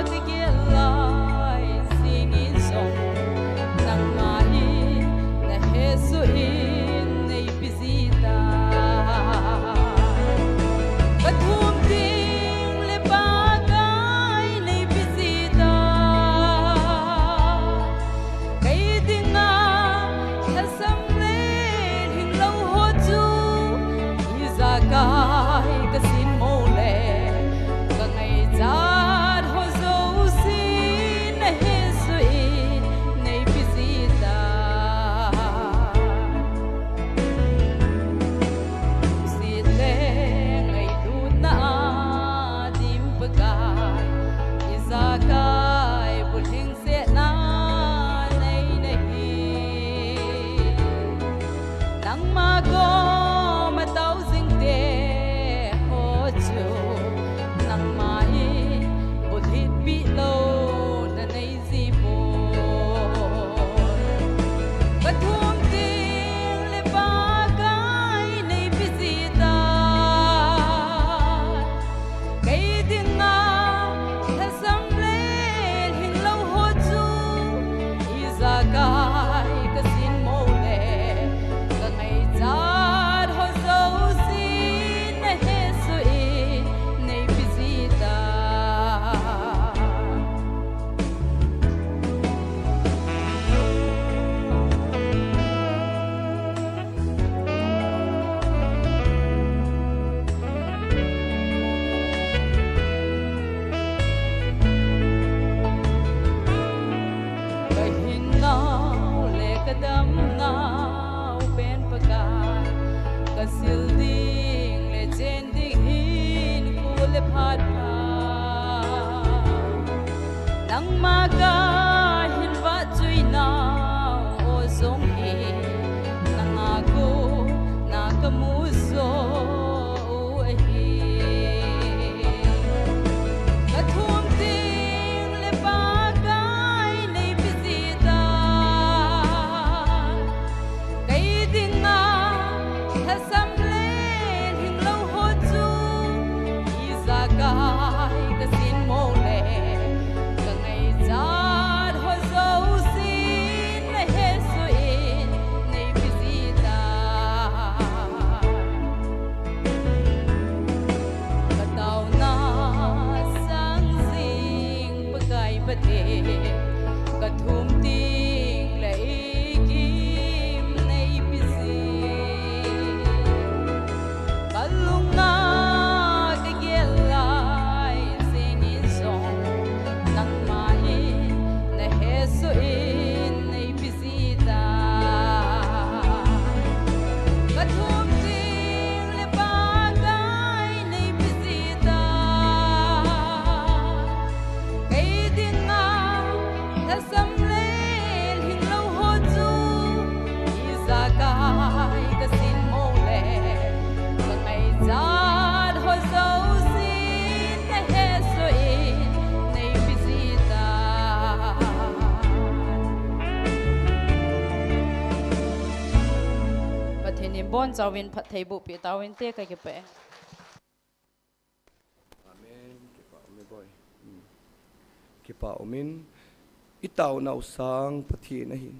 ka gel lai jing in jong, nangma in na hesoh in nei pe ji tai. Ka thum teng le Pakai nei pe ji tai. Kei dinga lhasam le lhinglou ho chu, ijakai ka sin mo le, ka ngaichat ho jouse na hesoh in nei pe ji tai. Lungset le ngailutna a dim Pakai, ijakai bulhing setna nei nahi. Nangma koma tao jing te ho chu, nangma in bulhit peh louna nei ji poi. Ka thum teng le Pakai nei pe ji tai. Kei dinga lhasam le lhinglou ho chu, ijakai ka sin mo le, ka ngaichat ho jouse na hesoh in nei pe ji tai. Ka hinnau le ka damnau pen Pakai, ka sil ding le chen ding hinkho le phat pha. Nangma ka hin vahchoi nau o jong hi, nanga kona ka mu jo u ahi. Ka thum teng le Pakai nei pe ji tai. Kei dinga lhasam le lhinglou ho chu, ijakai ka sin mo le, ka ngaichat ho jouse na hesoh in nei pe ji tai. Ka taona sang jing Pakai Pathen, ka thum teng le i kim nei pe ji. Ka lung a ka gel lai jing in jong, nangma in na hesoh in nei pe ji tai. Ka thum teng le Pakai nei pe ji tai. Kei dinga lhasam le lhinglou ho chu, ijakai ka sin mo le, ka ngaichat ho jouse na hesoh in nei pe ji tai. Pathen in bonchauvin phattheiboh peh tauvinte, ka kipah e. Amen. Kipah umin. I taonau sang Pathen ahin.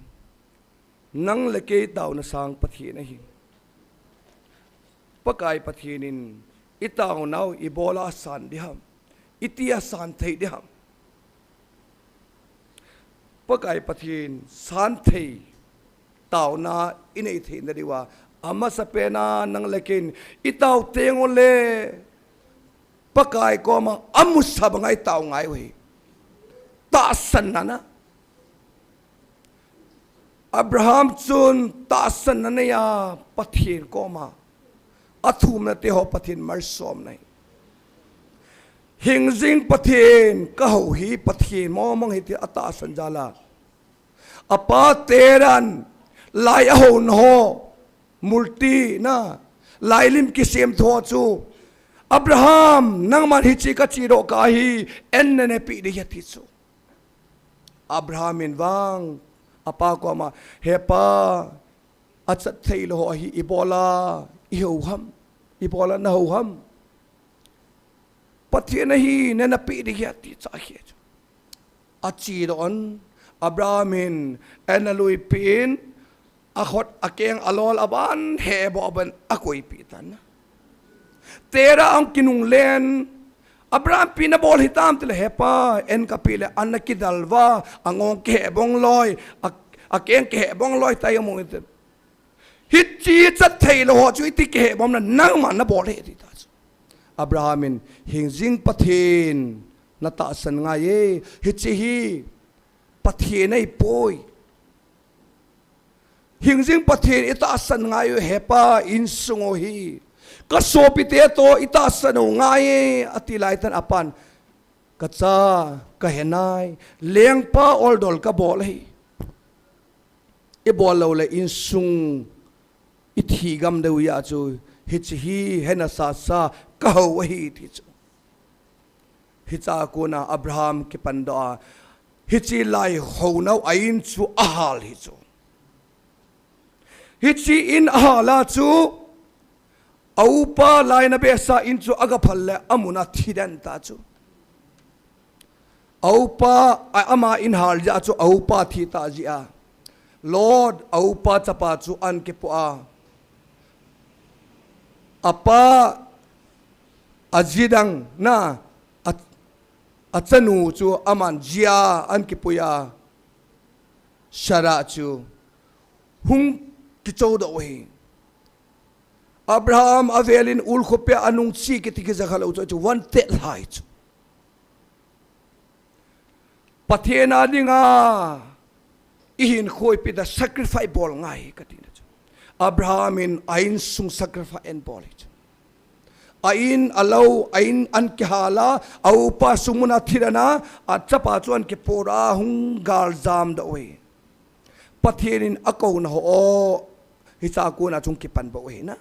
Nang le kei taona sang Pathen ahin. Pakai Pathen in i taonau ibola asan ding ham, iti asan thei ding ham. Pakai Pathen santhei taona i nei theina diuva, amasapen a nang le kei in i tao teng uleh Pakai koma amusa banga i tao ngai u ahi. Tahsanna. Abraham chun tahsanna anei a Pathen koma athumna teho Pathen malsom anei. Hingjing Pathen, ka hou hi Pathen mong mong hi ti atahsan jal a. Apa Terah in lai ahou na ho, multi na, lai lim kisem tho chu. Abraham, nangman hiche ka chedoh kah hi, en nana pe ding ahi ati chu. Abraham in vang, apa koma, he pa, achat thei lou ho hi ibola, i hou ham, ibola na hou ham. Pathen ahi, nana pe ding ahi ati cha hi chu. Achedoh in, Abraham in, ana lui pen, akhut, akeng, alol, aban, he bo aban, akoipeh tan. Terah ahung kinung len, Abraham ipi na bol hitam tile he pa, en ka pe le, ana kidal va, angong kihe bong loi, a, akeng kihe bong loi tai amu ite. Hiche chat thei lou ho chu iti kihe bom na nangman na bol e ti ta chu. Abraham in hingjing Pathen na tahsan ngai e, hiche hi Pathen ahi poi. Hingjing Pathen i tahsan ngai u he pa insung u hi. Ka sopite toh i tahsan u ngai e, ati lai tan apan. Ka cha, ka he nai, lengpa oldol ka bol ahi. I bol lou le insung i thi gam deu ya chu, hiche hi hena sasa ka hou ahi ti chu. Hicha kona Abraham kipan doh a, hiche lai hou nau a in chu ahal hi chu. Hiche in ahal a chu, a upa lai na behseh in chu aga phal le amun a thi den ta chu. A upa, a, ama in hal jeh a chu a upa thi ta jeh a. Lot, a upa chapa chu an kipoh a. Apa, a ji dang na, a, a chanu chu aman jia an kipui a. Sarah chu hung kichodoh u hi. Abraham avel in ulkhopi a anung chi kiti kija kha lou chu, chu vantilha hi chu. Pathen a dinga i hinkho ipi da sacrifice bol ngai ka ti na chu. Abraham in a insung sacrifice ahin bol hi chu. A in, a lou, a in an kihal a, a upa sung mun a thi den a, a chapa chu an kipoh a hung galjam doh u hi. Pathen in akou na ho, hicha kona chu hung kipan bou u hi na.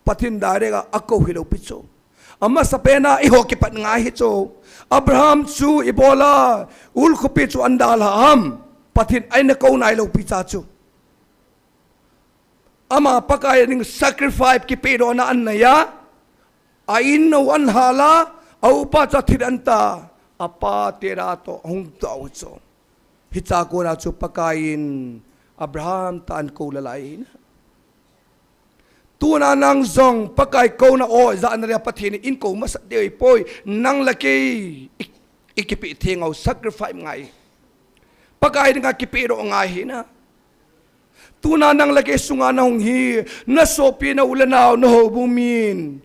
Pathen direct a akou hilou pi chu. Amasapen a eiho kipat ngai hi chu. Abraham chu ibola ulkhopi chu ahin dalha ham. Pathen in akou nailou pi cha chu. Ama Pakai a ding sacrifice kipedohna ahin nei a. A in nou ahin hal a, a upa chu athi den ta. Apa Terah toh hung doh u chu. Hicha kona chu Pakai in Abraham tah in kou lelai ahi na. Tuna nang jong Pakai kouna o, jana ria Pathen in kou masat ding ahi poi, nang le kei i, i kipe theng u sacrifice ngai. Pakai dinga kipedoh ngai hi na. Tuna nang le kei sunga na hung hi, na sopi na u le nao, na houbung min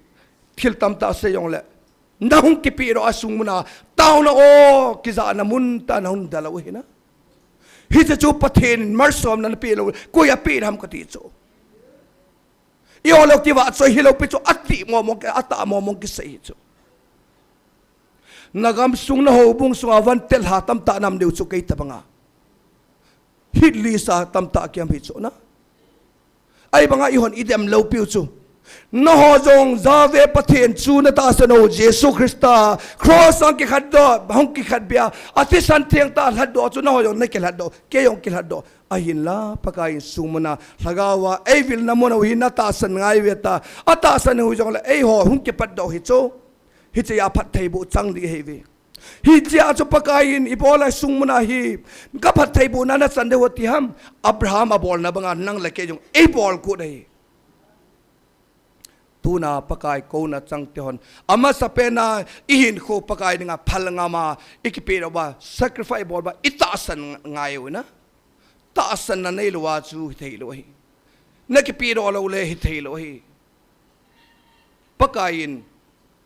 thil tamtah sei jong le. Na hung kipedoh a sung mun a, taona o, kijahna mun tah a na hung dalha u hi na. Hiche chu Pathen in malsomna na pe lou, koi a pe ham ka ti chu. I o lou ti va chu hilou pi chu ati mo mo, ata mo mo kisei hi chu. Na gam sung na houbung sunga vantilha tamtah na um diu chu kei tabang a. Hit list a tamtah kiam hi chu na. Ahivanga eihon idem lou piu chu. Nangho jong Jahve Pathen chu na tahsan u Jesu Christa cross a hung kikhat doh, hung kikhat bia, a thisan theng tah lhatdoh chu nangho jong na kilhatdoh, kei jong kilhatdoh. Ahinla, Pakai in sung mun a, lhagao a, eivilna mun u hi na tahsan ngai uve ta, atahsan u jongle eiho hung kipat doh hi chu. Hiche a phattheiboh chang ding ahi ve. Hiche a chu Pakai in ibola sung mun a hi, ka phattheibohna na chan ding u ti ham, Abraham abolna banga nang le kei jong eibol kit u ahi. Tuna Pakai kouna chang te hon, amasapen a i hinkho Pakai dinga phal ngam a, i kipedoh uva, sacrifice bol uva, i tahsan ngai u na. Tahsanna neilou a chu hithei lou ahi. Na kipedoh lou le hithei lou ahi. Pakai in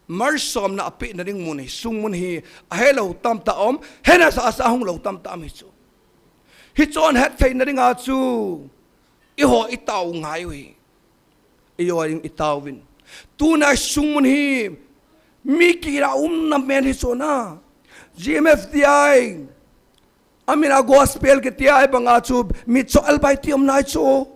malsomna apeh na ding mun hi, sung mun hi, ahelou tamtah um, hena sasa hung lou tamtah um hi chu. Hichun hetthei na dinga chu, eiho i tao ngai u hi. Eiho in i tao uvin. Tuna sung mun hi, Mi kila umna men hi chu na. G M F T I. Amin a gospel kiti a banga chu mitcho albai ti um nai chu.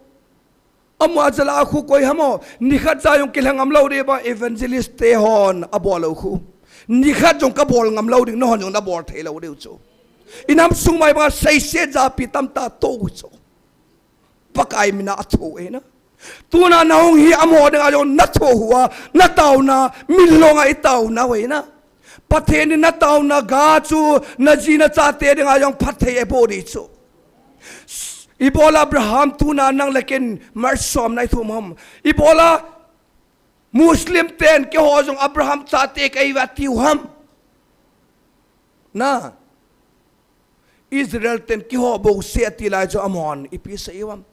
Amu a jala khu koi ham o. Nikhat cha jong kilang am lo de ba evangelist te hon abol lo khu. Nikhat jong kabol ngam lo ding, nahon jong nabol thei lo de chu. Inam sung mai banga seise japi tamtah to chu. Pakai mina atho e na. Tuna nahung hi amo ding a jong natho hua, natauna, milong a itauna e na. Pathen in natauna ga chu, naji nachate ding a jong phatthei eiboh di chu. Ibola Abraham tuna nang le ken malsomna ithum ham. Ibola Muslim ten keiho jong Abraham chate kahi uve tiu ham. Na. Israel ten keiho bouseh ati lai chu amahon ipi asei uvem.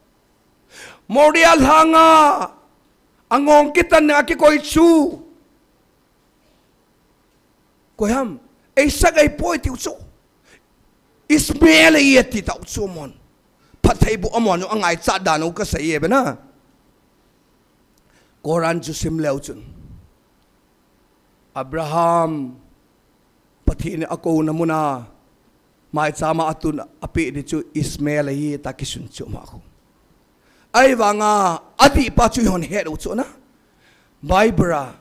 Moria lhanga angong kitan a kikoi chu. Koi ham, Isaac ahipoi tiu chu. Ishmael ahi ati tau chu amahon. Phattheiboh amahon angaichat dan u kasei e ve na. Koran chu sim leu chun. Abraham, Pathen in akouna muna, maicham a atun apeh di chu Ishmael ahi tia kisun chu ma khu. Ahivanga, adih pa chu ihon het u chu na. Bible a,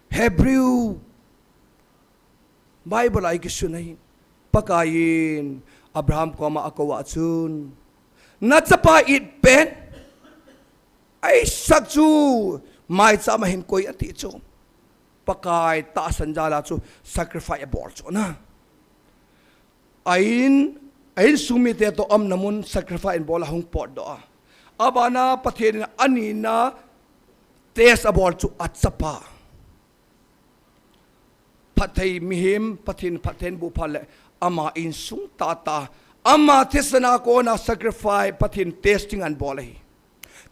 Hebrew, Bible a ikisun ahi. Pakai in Abraham koma akou a chun, nachapa it pen, Isaac chu maicham a hin koi ati chu. Pakai tahsan jal a chu sacrifice abol chu na. A in, a insung mite toh aumna mun sacrifice abol a hung potdoh a. Abana Pathen in anina test abol chu achapa. Phatthei mihem, Pathen phatthei boh phat le ama insung tahtah. Ama thisan a kona sacrifice Pathen testing abol ahi.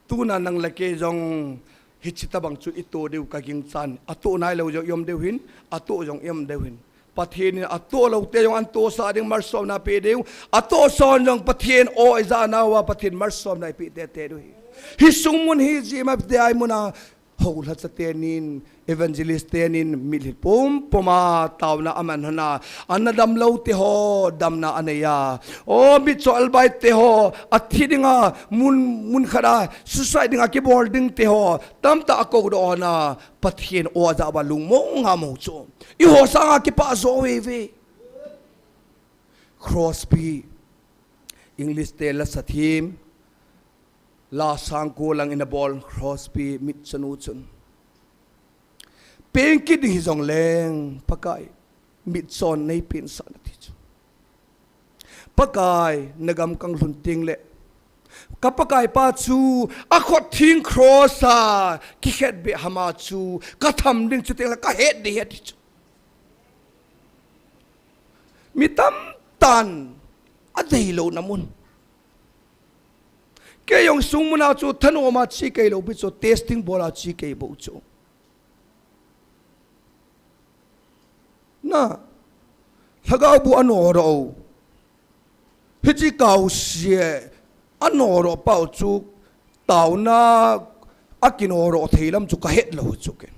Tuna nang le kei jong hiche tabang chu ito diu kaginchan. Ato nailou jong i-um diu hin, ato jong i-um diu hin. Pathen in ato loute jong atohsah ding malsomna pe diu. Atohsah jong Pathen o ijat nauva Pathen malsomna ipe teitei diu ahi. Hiche sung mun hi G M F T I mun a Houlhacha tenin, evangelist tenin, mitlhi pumpum a taona aman hon a, ana damlou teho, damna anei a. O, mitcho albai teho, athi dinga, mun, mun khat a, suicide dinga kibol ding teho, tamtah akoudoh hon a, Pathen o ajah uva lungmong a um u chu. Eiho sanga kipah jo veve. Crosby, English te lasa them, La sangkho lang in abol Crosby mitcho nu chun, peng kit ding hijongleng, Pakai, mitcho nei pensah in ati chu. Pakai, nagam kang lhun teng le, ka Pakai pa chu akhut theng cross a kikhetbeh hama chu katham ding chu teng le kahet ding ahi ati chu. Mi tamtah in adeilouna mun. Kei jong sung mun a chu thanom a che kei lou pi chu, testing bol a che kei bou chu. Na, lhagao bu anodoh u. Hiche kaosie anodoh pau chu taona akinodoh thei lam chu kahet lou chu kei.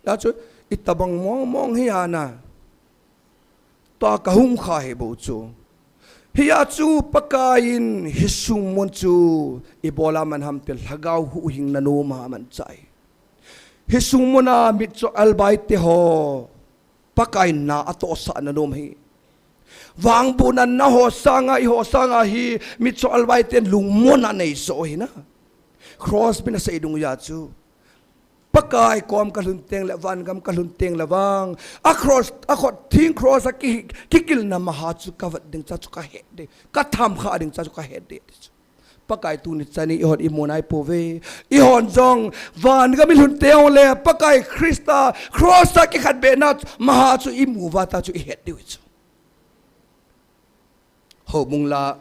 Hijeh chun, itobang mong mong hi ana. Tua kahung kha hi bou chu. Hijeh chun Pakai in hiche sung mun chu ibola man ham tile lhagao huhhingna nom a aman chai. Hiche sung mun a mitcho albai teho, Pakai na atohsah na nom ahi. Vangbohna naho sanga, eiho sanga hi mitcho albai ten lungmonna anei soh ahi na. Crosby in asei dungjui a chu. Pakai kom kalhun teng le, vangam kalhun teng le vang, a cross, akhut theng cross a ki, kikilna maha chu kavet ding cha chu kahet ding, katham kha ding cha chu kahet ding. Pakai tuni chan in eihon imu nai pouve. Eihon jong vangam ilhun teng le Pakai Christa cross a kikhetbehna maha chu imu uva ta chu ihet diu chu. Houbung la,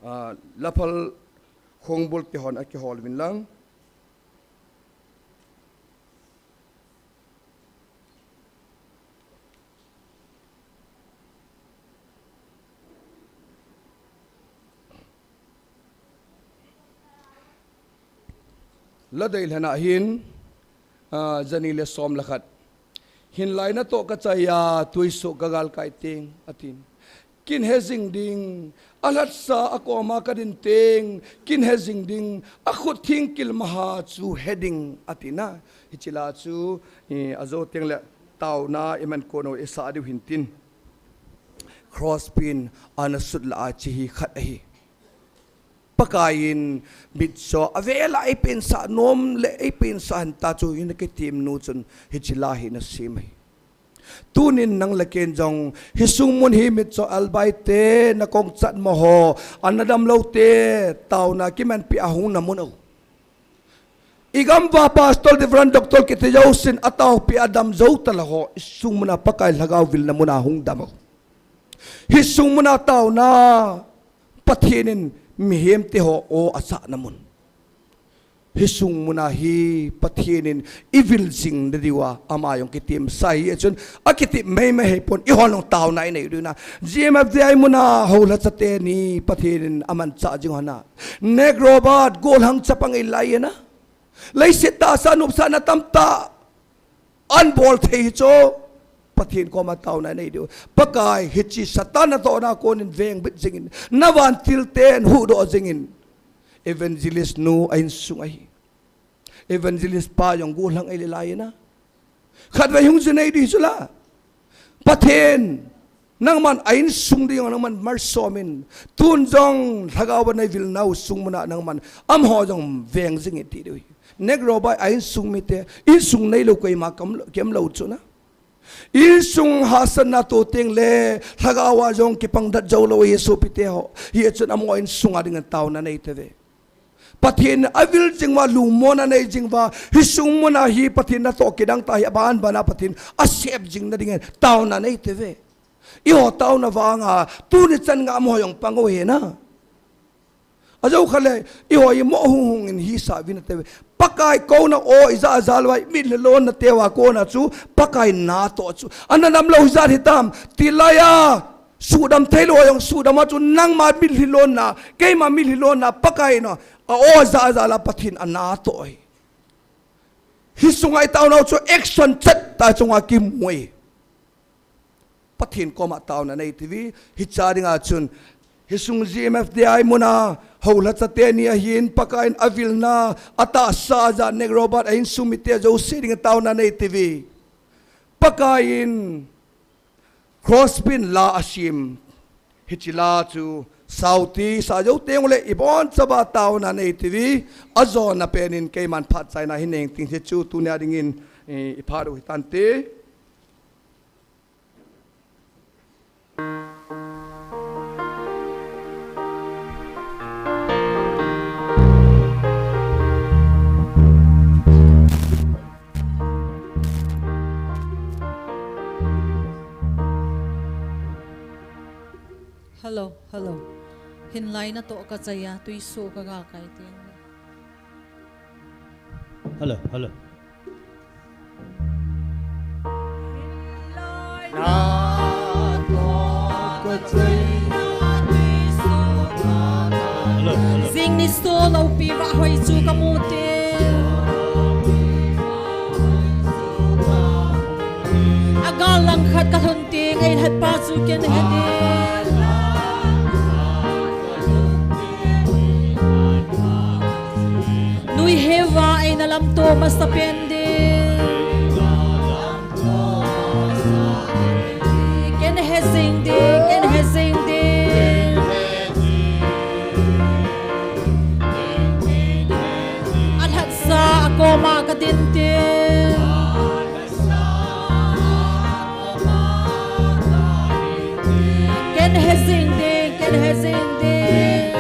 ah, Laphal Khongbul te hon akihol uvin lang. Ladei lhena hin, ah, jani le som le khat. Hinlai natoh kachaiya, tuisoh kagalkai teng, atin. Kin hejing ding, alhatsa akoma kadin teng, kin hejing ding, akhut thingkil maha chu heding, atina. Hiche la chu, eh, ajo teng le taona iman kono isah diu hintin. Cross pin ana sut la a hiche hi khat ahi. Pakaiyin mitcho avela eipensah nom le eipensah hanta chu ina kitim nu chun hiche la hi nasem ahi. Tunin nang le ken jong hi sungmun hi mitcho albai te, nakong chat mo ho, ana damlou te, taona kimanpi ahung namun o. Igam va pastor, reverend, doctor kiti jousen ataopi adam jou tala ho, isungmuna Pakai lhagao vilna muna hung dam o. Hi sungmuna taona Pathen in mihem te ho o asah namun. Hi sungmuna hi Pathen in ivil jing nadiuva ama jong kitim sa hi, achun akitip meimei hipon, ihon jong taona inei diu na. G M F D I muna houlhacha teni Pathen in amanchah jing hona. Neg Robert, golhang chapang ilai na. Leiset tahsa nopsahna tamtah anbol thei hi chu. Pathen koma taona nei diu. Pakai hiche Satan natohna konin vengbit jingin. Navantil ten huhdoh jingin. Evangelist nu a insung ahi. Evangelist pa jong golhang eile lai na. Khatvei hung jinei diu chu la. Pathen, nangman a insung ding, nangman malsom in. Tun jong lhagao va nei vil nau sungmuna nangman amaho jong veng jing in ti diu. Neg Robert a insung mite, insung neilou koima kam, kemlou chu na. Insung hahsatna to teng le, lhagao a jong kipang dat jou lou hi sopite ho. Hichun amaho insunga dingin taona nei tave. Pathen avil jing uva lungmonna nei jing uva, hi sungmuna hi Pathen natoh kidang ta hi aban bana Pathen asep jing nadingin taona nei tave. Eiho taona vanga tuni chan nga amaho jong pang u hi na. Ajou khat le, eiho imo hung hung in hisah uvin tave. Pakai kouna o ija ajal uva mitlhi lonna teuva kona chu, Pakai natoh chu. Ana damlou hijat hitam, tilai a, sudam theilou jong sudam a chu nangma mitlhi lonna, keima mitlhi lonna, Pakai na, a o ija ajal a Pathen anatoh hi. Hi sunga itaonau chu action chet ta chunga kimu hi. Pathen koma taona nei tiuve, hiche dinga chun, hi sung G M F D I muna, houlhacha teni ahin, Pakaiyin avilna, atahsa ja Neg Robert a insung mite jouse dinga taona nei tiuve. Pakaiyin, cross pin la asem, hiche la chu, sautisa jou teng ule, ibonchauva taona nei tiuve, ajona penin keiman phat chaina hin neng ting hichu, tunia dingin, eh, iphat u hitante. Hello, hello. Hinlai natoh kachaiya, tuisoh kagalkai teng. Hello, hello. Hello, hello. Jing nisoh loupi vahhoi chu kamu te. Agal langkhat kalhun teng eilhatpa chu ken hedi. Nui heuva eina lamto masapen ding. Ken hejing ding, ken hejing ding. Alhatsa akoma kadin ding. Ken hejing ding, ken hejing ding.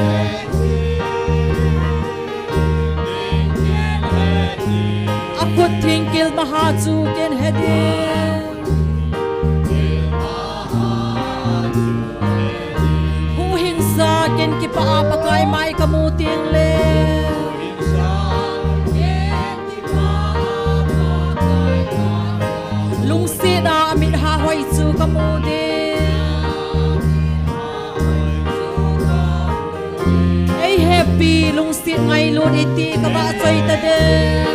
Akhut thingkil maha chu ken heding. Huhhingsa ken kipah a Pakai mai kamu teng le. Lungsetna a mit hahhoi chu kamu ding. Eihepi lungset Ngailut iti kavahchoi tadem.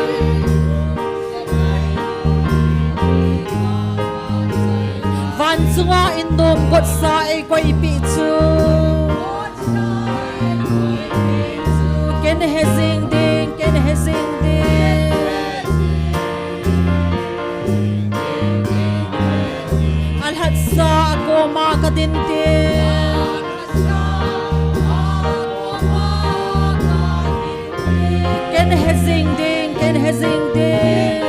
Van chunga innom gotsa eikoipeh chu. Ken hejing ding, ken hejing ding. Alhatsa akoma kadin ding. Ken hejing ding, ken hejing ding.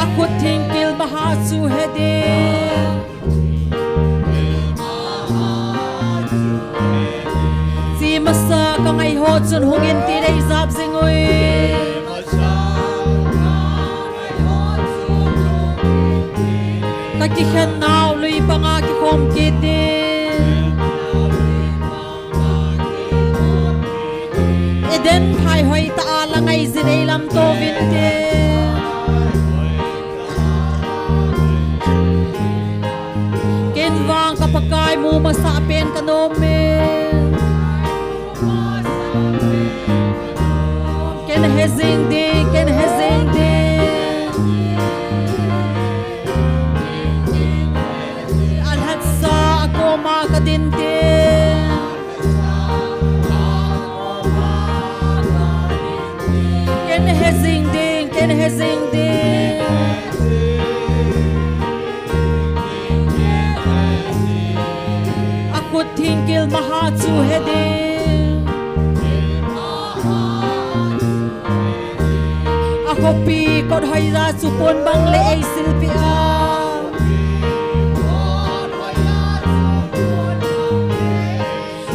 Akhut thingkil maha chu heding. Chi masa kangai ho chun hungin tin eijap jing ui. Kakikhen nau lui panga kikhom kit ding. Eden phai hoitah a la ngaijin eilamto vin ding. Ken vang ka Pakai mu masah pen kanom e. Ken hejing ding, ken hejing ding. Alhatsa akoma kadin ding. Ken hejing ding, ken hejing ding. Akhut thingkil maha chu heding. Akhopi kot hoiya chu pon bang le eisilpeh a.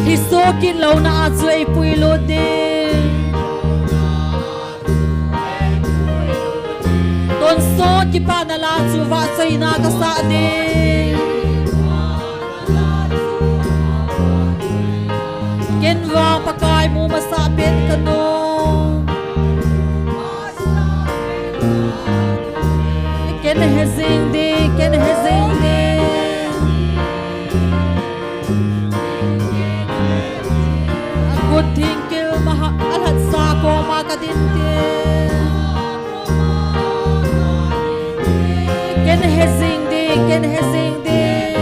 Hiso kit louna a chu eipuilut ding. Tonsot kipana la chu vahchoina kasah ding. Ken vang Pakai mu masah pen kanom. Ken hejing ding, ken hejing ding. Akhut thingkil maha, alhatsa koma kadin ding. Ken hejing ding, ken hejing ding.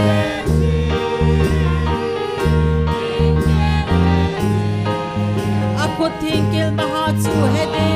Akhut thingkil maha chu heding.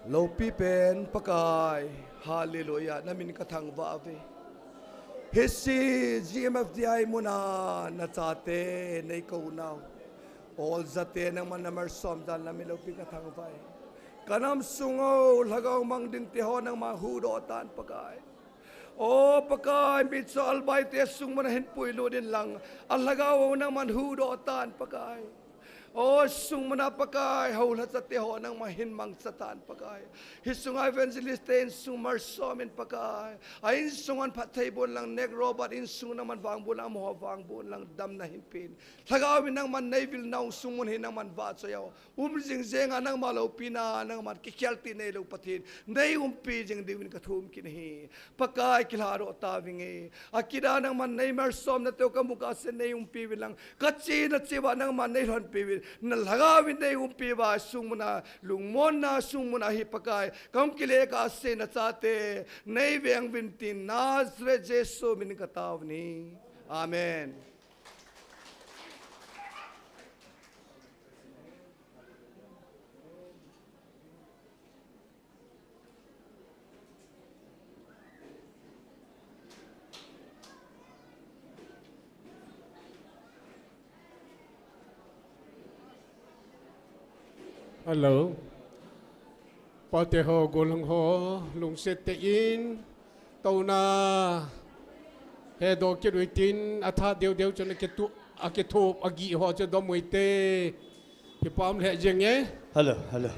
Loupi pen Pakai, Hallelujah, namin kathangvah uve. Hiche G M F D I muna nachate neikounau, oljate nangman namalsom jal namin loupi kathangvah e. Kanam sung u lhagao mang ding teho nangman huhdoh tan Pakai. O Pakai, michol baite sung muna hin puilut in lang, alhagao nangman huhdoh tan Pakai. O sung muna Pakai, houlhachate ho nangman hin mangcha tan Pakai. Hiche sunga evangelist te insung malsom in Pakai. A insung a phatthei boh in lang, Nek Robert insung nangman vangboh in lang, amaho vangboh in lang, damna hin pen. Lhagao in nangman neivil nau sung mun hi nangman vahchoi o. Um jing jeng a nangma loupina, nangman kikhel ti neilou Pathen, neiumpi jing diuvin kathum kit ahi. Pakai kilhadoh tavinge. Akida nangman neimalsomna teu kamu kahsen neiumpi uvin lang. Kachena cheh uva nangman neilhonpi uvin. Nalhagao in neiumpi uva sung muna, lungmonna sung muna hi Pakai. Kahung kile kahse nachate neiveng uvin tin Nazareth Jesu min in kataovin ahi. Amen. Hello. Pate ho, gollhang ho, lungset tah in, touna hedoh kit uvin tin, atha deu deu chun akitu, akithup, agih ho chu dom uvin te. Kipah lheh jeng e. Hello, hello.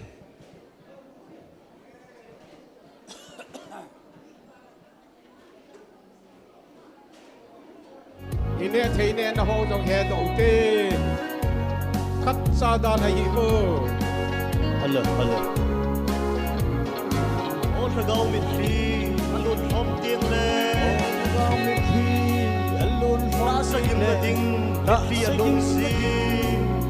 Ineh thei neh na ho jong hedoh uvin te. Khatcha dan ahi mo. Hello, hello. O lhagao mitlhi, alunlhom teng le. O lhagao mitlhi, alunlhom teng le. Tahsa gimna ding, mitlhi alungsi.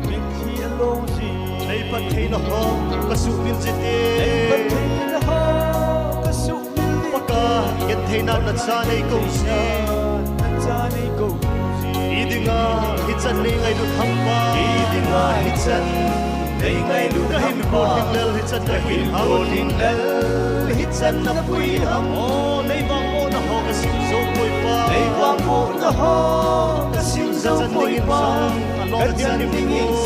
Mitlhi alungsi. Nei phattheina ho, kasuhmil jing te. Nei phattheina ho, kasuh Pakai, gentheina nacha neikou jin. Idinga hichan neingailut ham pa. Idinga hichan neingailut ham pa. Kahin bol ding lel hichan napui ham. Kahin bol ding lel hichan napui ham. O, neivangbohna ho kasim jou poi pa. Neivangbohna ho kasim jou poi pa. Along ding ning.